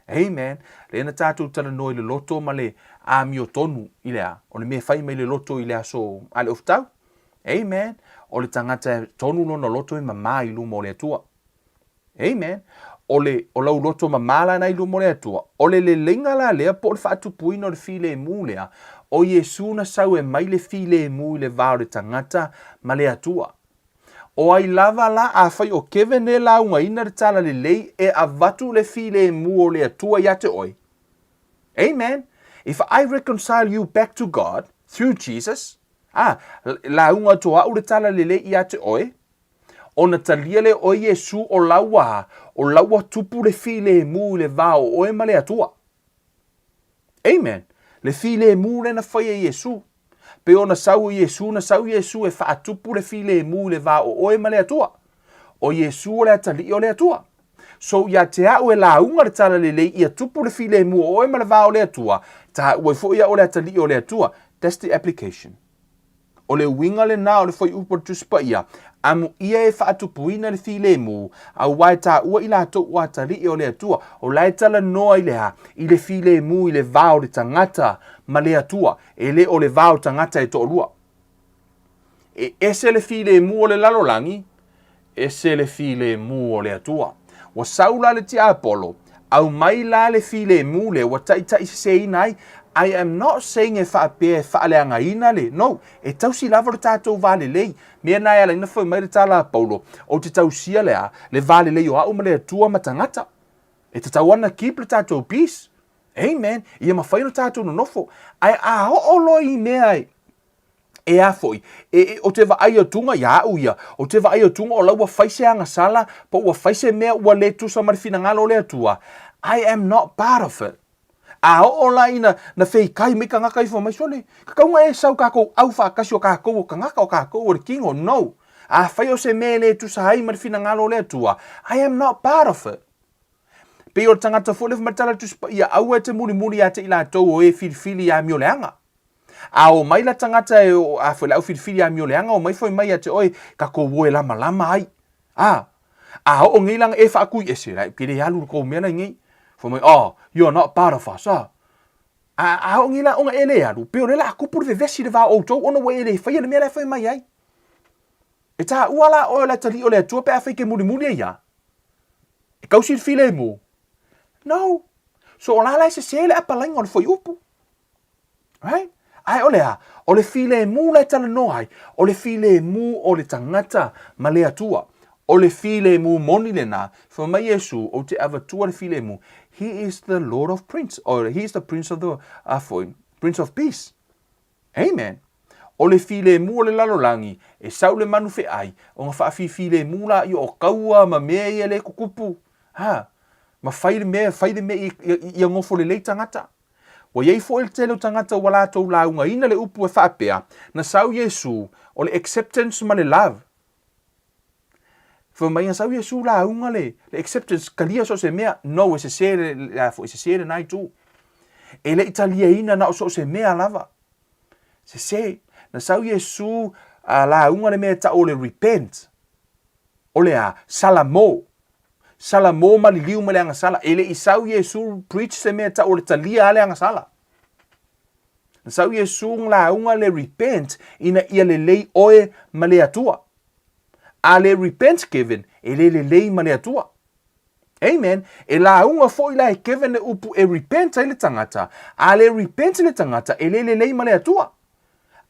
Amen. Lea na tātou talanoa i le loto ma le amiotonu i le a? O le mea e fai mai le loto i le aso a le ofutau. Amen. O le tagata e tonu lona loto e mamā i luma o le Atua. Amen. O le, o lau loto mamā la na i luma o le Atua. O le leleiga la lea po o le faatupuina o le filemu lea, o Iesu na sau e mai le filemu i le va o le tagata ma le Atua. O ai lava la, afai o Kevin e laugaina le tala lelei e avatu le filemu o le Atua ia te oe. Amen. If I reconcile you back to God through Jesus, ah, lauga atu o a'u le tala lelei ia te oe, ona talia lea oe Iesu o laua, o laua tupu le filemu i le va o oe ma le Atua. Amen. Le filemu lea na fai e Iesu. Pei ona sau o Iesu, na sau Iesu e faatupu le filemu i le va o oe ma le Atua. O Iesu o le Atalii o le Atua. So ia te a'u e lauga le tala lelei ia tupu le filemu o oe ma le va o le Atua, taua ai foi a'u o le Atalii o le Atua. That's the application. O le uiga lena o le fuaiupu o le Tusi Paia, amuia e faatupuina le filemu, aua e taua i latou ua atalii o le Atua, o la e talanoa i le a? I le filemu i le va o le tagata ma le Atua, e le o le va o tagata e toalua. E ese le filemu o le lalolagi, ese le filemu o le Atua. Ua sau la le tiapolo, aumai la le filemu lea ua taitaiseseina ai. I am not saying e faapea e faaleagaina le, no, e tausi lava lo tatou va lelei. Mea na e ala ai ona fai mai le tala a Paulo, ou te tausia le a, le va lelei o a'u ma le Atua ma tagata. E tatau ana keep le tatou peace. Amen. Ia mafai ona tatou nonofo. Ae a oo loa i mea e, E a foi, e, e, o te vaai atuga ia a'u ia, o te vaai atuga o la ua fai se agasala, po ua fai se mea ua le tusa ma le finagalo o le Atua, I am not part of it. A oo la ina na feikai mai kangaka ifo mai, sole, kakauga e sau kakou au faatasi o kakou o kangaka o kakou o le kino, no. Afai o se mea e le tusa ai ma le finagalo o le Atua, I am not part of it. Pei o le tagata foi le fai mai le tala Tusi Paia, aua e te mulimuli ia te i latou o e filifili ia amioleaga. A o mai la tagata e o, a foi le au filifili amioleaga, o mai foi mai ia te oe, kakou o e lamalama ai. A, a oo nei lana e faakui ese, la ke le alu le kou mea la i nei. Fai mai, oh, you are not part of us, ah. A, a oo nei la ona e le alu, pei o lea la a kupu le vevesi le va o outou, ona ua e le faia le mea la e fai mai ai. E taua la oe o le atalii o le Atua pe afai ke mulimuli ai ia? E kausi le filemu? No. So o la la e sese le apalaiga o le fuaiupu. Right? Ae o le a? O le filemu la e talanoa ai, o le filemu o le tagata ma le Atua. O le filemu moni lena, fai mai Iesu, ou te avatua le filemu. He is the Lord of Prince, or he is the Prince of the, uh, Prince of Peace. Amen. O le filemu o le lalolagi, e sau le manu feai, ona faafifilemu laia o kaua ma mea ia le tutupu. Ha, ma fai le mea, fai le mea ia, ia, ia nofo lelei tagata. Ua i ai foi le tele o tagata ua latou laugaina le upu e faapea, Na sau Iesu, o le acceptance ma le love. Fai mai na sau Iesu lauga le, le acceptance, talia so o se mea. No, e sese le, le a foi, e sese lena itu. E le i taliaina na o so o se mea lava. Sese. Na sau Iesu a lauga le mea e tau o le repent. O le a? Salamo. Salamo ma liliu ma le agasala. E le i sau Iesu preach se mea e tau o le talia a le agasala. Na sau Iesu lauga le repent ina ia lelei oe ma le Atua. A le repent Kevin, e le lelei ma le Atua. Amen. E lauga foi la e Kevin le upu e repent ai le tagata. A le repent le tagata, e le lelei ma le Atua.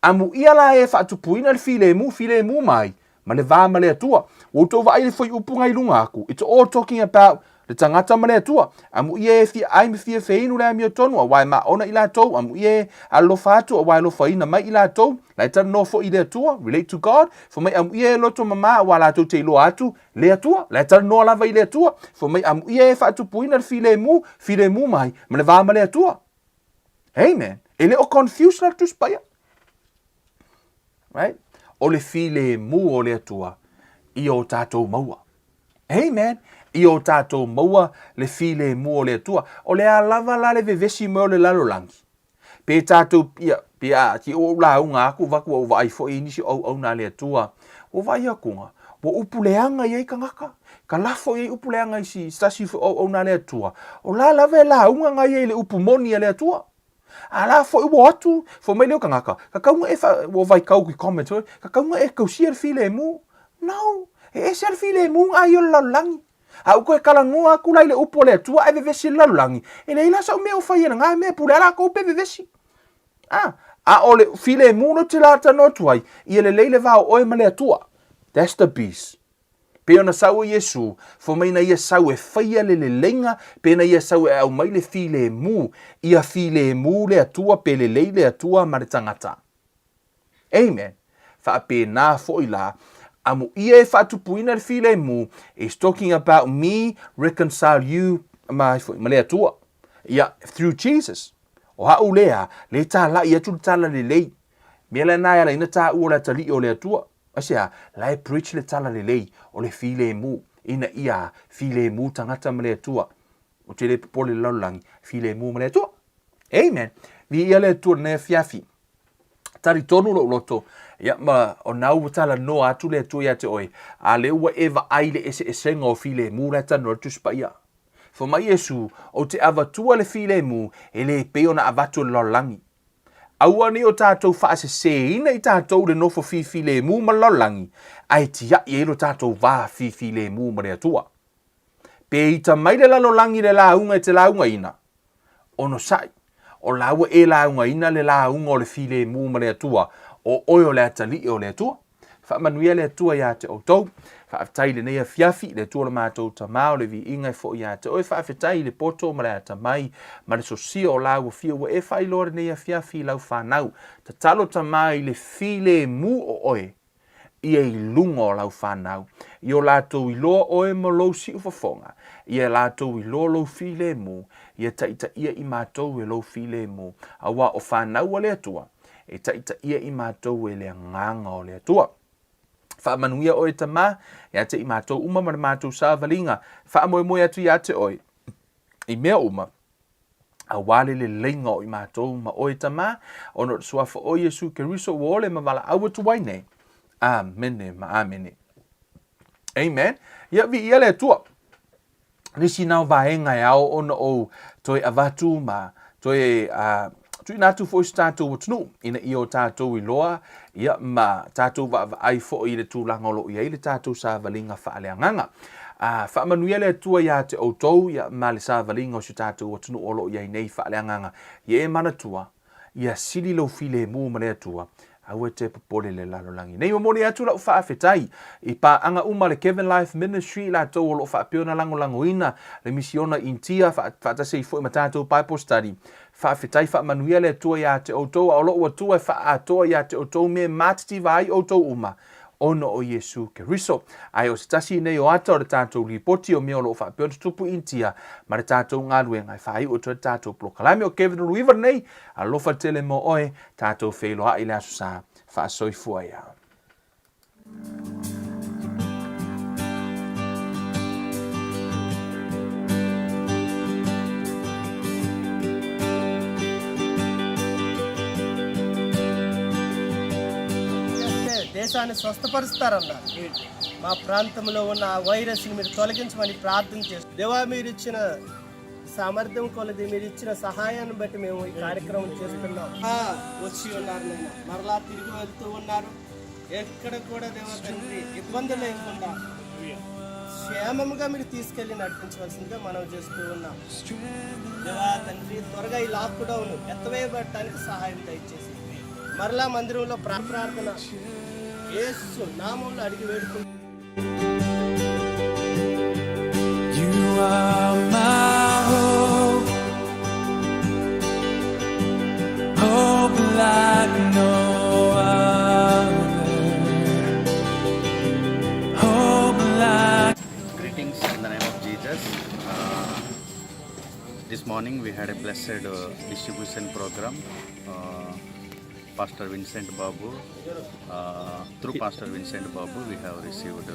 Amuia la e faatupuina le filemu, filemu mai, ma le va ma le Atua. Ua outou vaai i le fuaiupu na i luga atu, it's all talking about le tagata ma le Atua. Amuia e fia ai ma fia feinu le amiotonu, aua e maona i latou, amuia e alofa atu, aua e alofaina mai i latou, la e talanoa foi i le Atua, relate to God, fai mai amuia e loto mama, aua latou te iloa atu le Atua, la e talanoa lava i le Atua, fai mai amuia e faatupuina le filemu, filemu mai, ma le va ma le Atua. Amen. E le o confuse la le Tusi Paia. Right? O le filemu o le Atua ia o tatou maua. Amen. Ia o tatou maua le filemu o le Atua. O le a lava la le vevesi mai o le lalolagi. Pe tatou, ia, pe a, ti o ou lauga aku, vaku au vaai foi i nisi o auauna a le Atua. Ua vaai akuga, ua upu leaga i ai tagata. Ka lafo i ai upu leaga i si tasi foi o auauna a le Atua. O la lava e lauga ngai ai i le upu moni a le Atua. A la foi ua o atu, fai mai lea o tagata, ka tau na e fa, ua vaitau i comment foi, ka tau na e tausia le filemu. No, e ese lava le filemu na ai o le lalolagi. A ou toe talanoa atu la i le upu a le Atua ae vevesi le lalolagi, e leai la sau mea o fai e lena mea, pule lava latou pe vevesi. A, a o le filemu lea ou te talanoa atu ai, ia lelei le va o oe ma le Atua. That's the peace. Pei ona sau e Iesu, fai mai na ia sau e faia le leleiga, pe na ia sau e aumai le filemu, ia filemu le Atua pe lelei le Atua ma le tagata. Amen. Faapena foi la, amuia e faatupuina le filemu, is talking about me reconcile you ma, foi, ma le Atua. Ia, through Jesus. O a'u lea, le tāla'i atu le tala lelei. Mea lena e ala ai na tāua o le atalii o le Atua. Aisea? La e preach le tala lelei o le filemu, ina ia filemu tagata ma le Atua. Ou te le popole i le lalolagi, filemu ma le Atua. Amen. Viia le Atua i lenei afiafi. Talitonu lou loto, ia ma o nau ua talanoa atu le Atua ia te oe, a lea ua e vaai i le eseesega o filemu la e talanoa le Tusi Paia. Fai mai Iesu, Ou te avatua le filemu, e le pei ona avatu e le lalolagi. Aua nei o tatou faasesēina i tatou le nofo fifilemu ma le lalolagi, ae tiaʻi ai lo tatou vā fifilemu ma le Atua. Pe ita mai le lalolagi i le lauga e te laugaina, onosai, o la ua e laugaina le lauga o le filemu ma le Atua, o oe o le atalii o le Atua. Faamanuia le Atua iā te outou. Faafetai i lenei afiafi, le Atua o le matou Tama o le viiga e foi iā te oe. Faafetai i le poto ma le atamai ma le sosia o lau afio ua e faailoa lenei afiafi i lau fanau. Tatalo Tama i le filemu o oe ia i luga o lau fanau, i o latou iloa oe ma lou siufofoga, ia latou iloa lou filemu, ia taitaia i matou e lou filemu, aua o fanau a le Atua, E taitaia i matou e le Agaga o le Atua. Faamanuia oe Tama, ia te i matou uma ma le matou savaliga. Faamoemoe atu ia te oe i mea uma, aua le leleiga o i matou ma oe Tama, ona o le suafa o Iesu Keriso ua ole ma valaau atu ai nei. Amene ma amene. Amen. Ia viia le Atua. Nisi na o vaega e ao ona ou toe avatu ma toe tuuina atu foi i so tatou atunuu ina ia o tatou iloa ia ma tatou vaavaai foi i le tulaga o lo o i ai le tatou savaliga faaleagaga. Faamanuia le Atua iā te outou ia ma le savaliga o si o tatou atunuu o lo o i ai nei faaleagaga. Ia e manatua, Ia sili lou filemu ma le Atua, aua e te popole i le lalolagi nei. Momoli atu lau faafetai i paaga uma a le Kevin Life Ministry, i latou o lo o faapea ona lagolagoina le misiona i Initia, faatasi ai foi ma tatou Bible Study. Faafetai faamanuia le Atua iā te outou, a o lou Atua e faaatoa iā te outou mea e matitiva ai outou uma. Ona o Iesu Keriso. Ae o se tasi nei o ata o le tatou lipoti o mea o lo o faapea ona tutupu i Initia ma le tatou galuega e faaiu atu ai le tatou polokalame o Kevin Uluiva lenei. Alofa tele mo oe, tatou feiloai i le Aso Sa. Faasoifua ia. చేస్తే దేశాన్ని స్వస్థపరుస్తారన్నారు. మా ప్రాంతంలో ఉన్న ఆ వైరస్ని మీరు తొలగించమని ప్రార్థన చేస్తారు. దేవా, మీరు ఇచ్చిన సామర్థ్యం కొలది మీరు ఇచ్చిన సహాయాన్ని బట్టి మేము ఈ కార్యక్రమం చేస్తున్నాం. వచ్చి ఉన్నారు నాయన, మరలా తిరిగి వెళ్తూ ఉన్నారు. ఎక్కడ కూడా దేవా తండ్రి ఇబ్బంది లేకుండా క్షేమంగా మీరు తీసుకెళ్లి నడిపించవలసిందిగా మనం చేస్తూ ఉన్నాం. దేవా తండ్రి, త్వరగా ఈ లాక్డౌన్ ఎత్తవేయబడటానికి సహాయం దయచేసి మరలా మందిరంలో ప్రార్థన యేసు నామంలో అడిగి వేడుకుంటున్నాం. You are my hope, hope like no other, hope like. Greetings in the name of Jesus. This morning we had a blessed distribution program. Pastor Vincent Babu, through Pastor Vincent Babu, we have received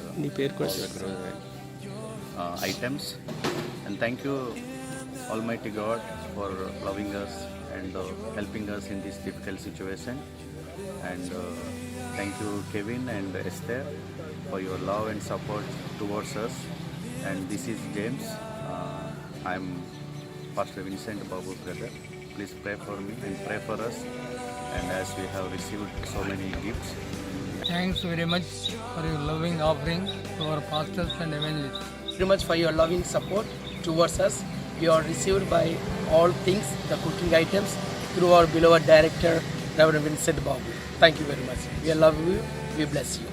items. And thank you, Almighty God, for loving us and helping us in this difficult situation. And thank you, Kevin and Esther, for your love and support towards us. And this is James. I'm Pastor Vincent Babu brother. Please pray for me and pray for us. And as we have received so many gifts, Thanks very much for your loving offering to our pastors and evangelists. Very much for your loving support towards us. We are received by all things, the cooking items, through our beloved director, Reverend Vincent Babu. Thank you very much. We love you. We bless you.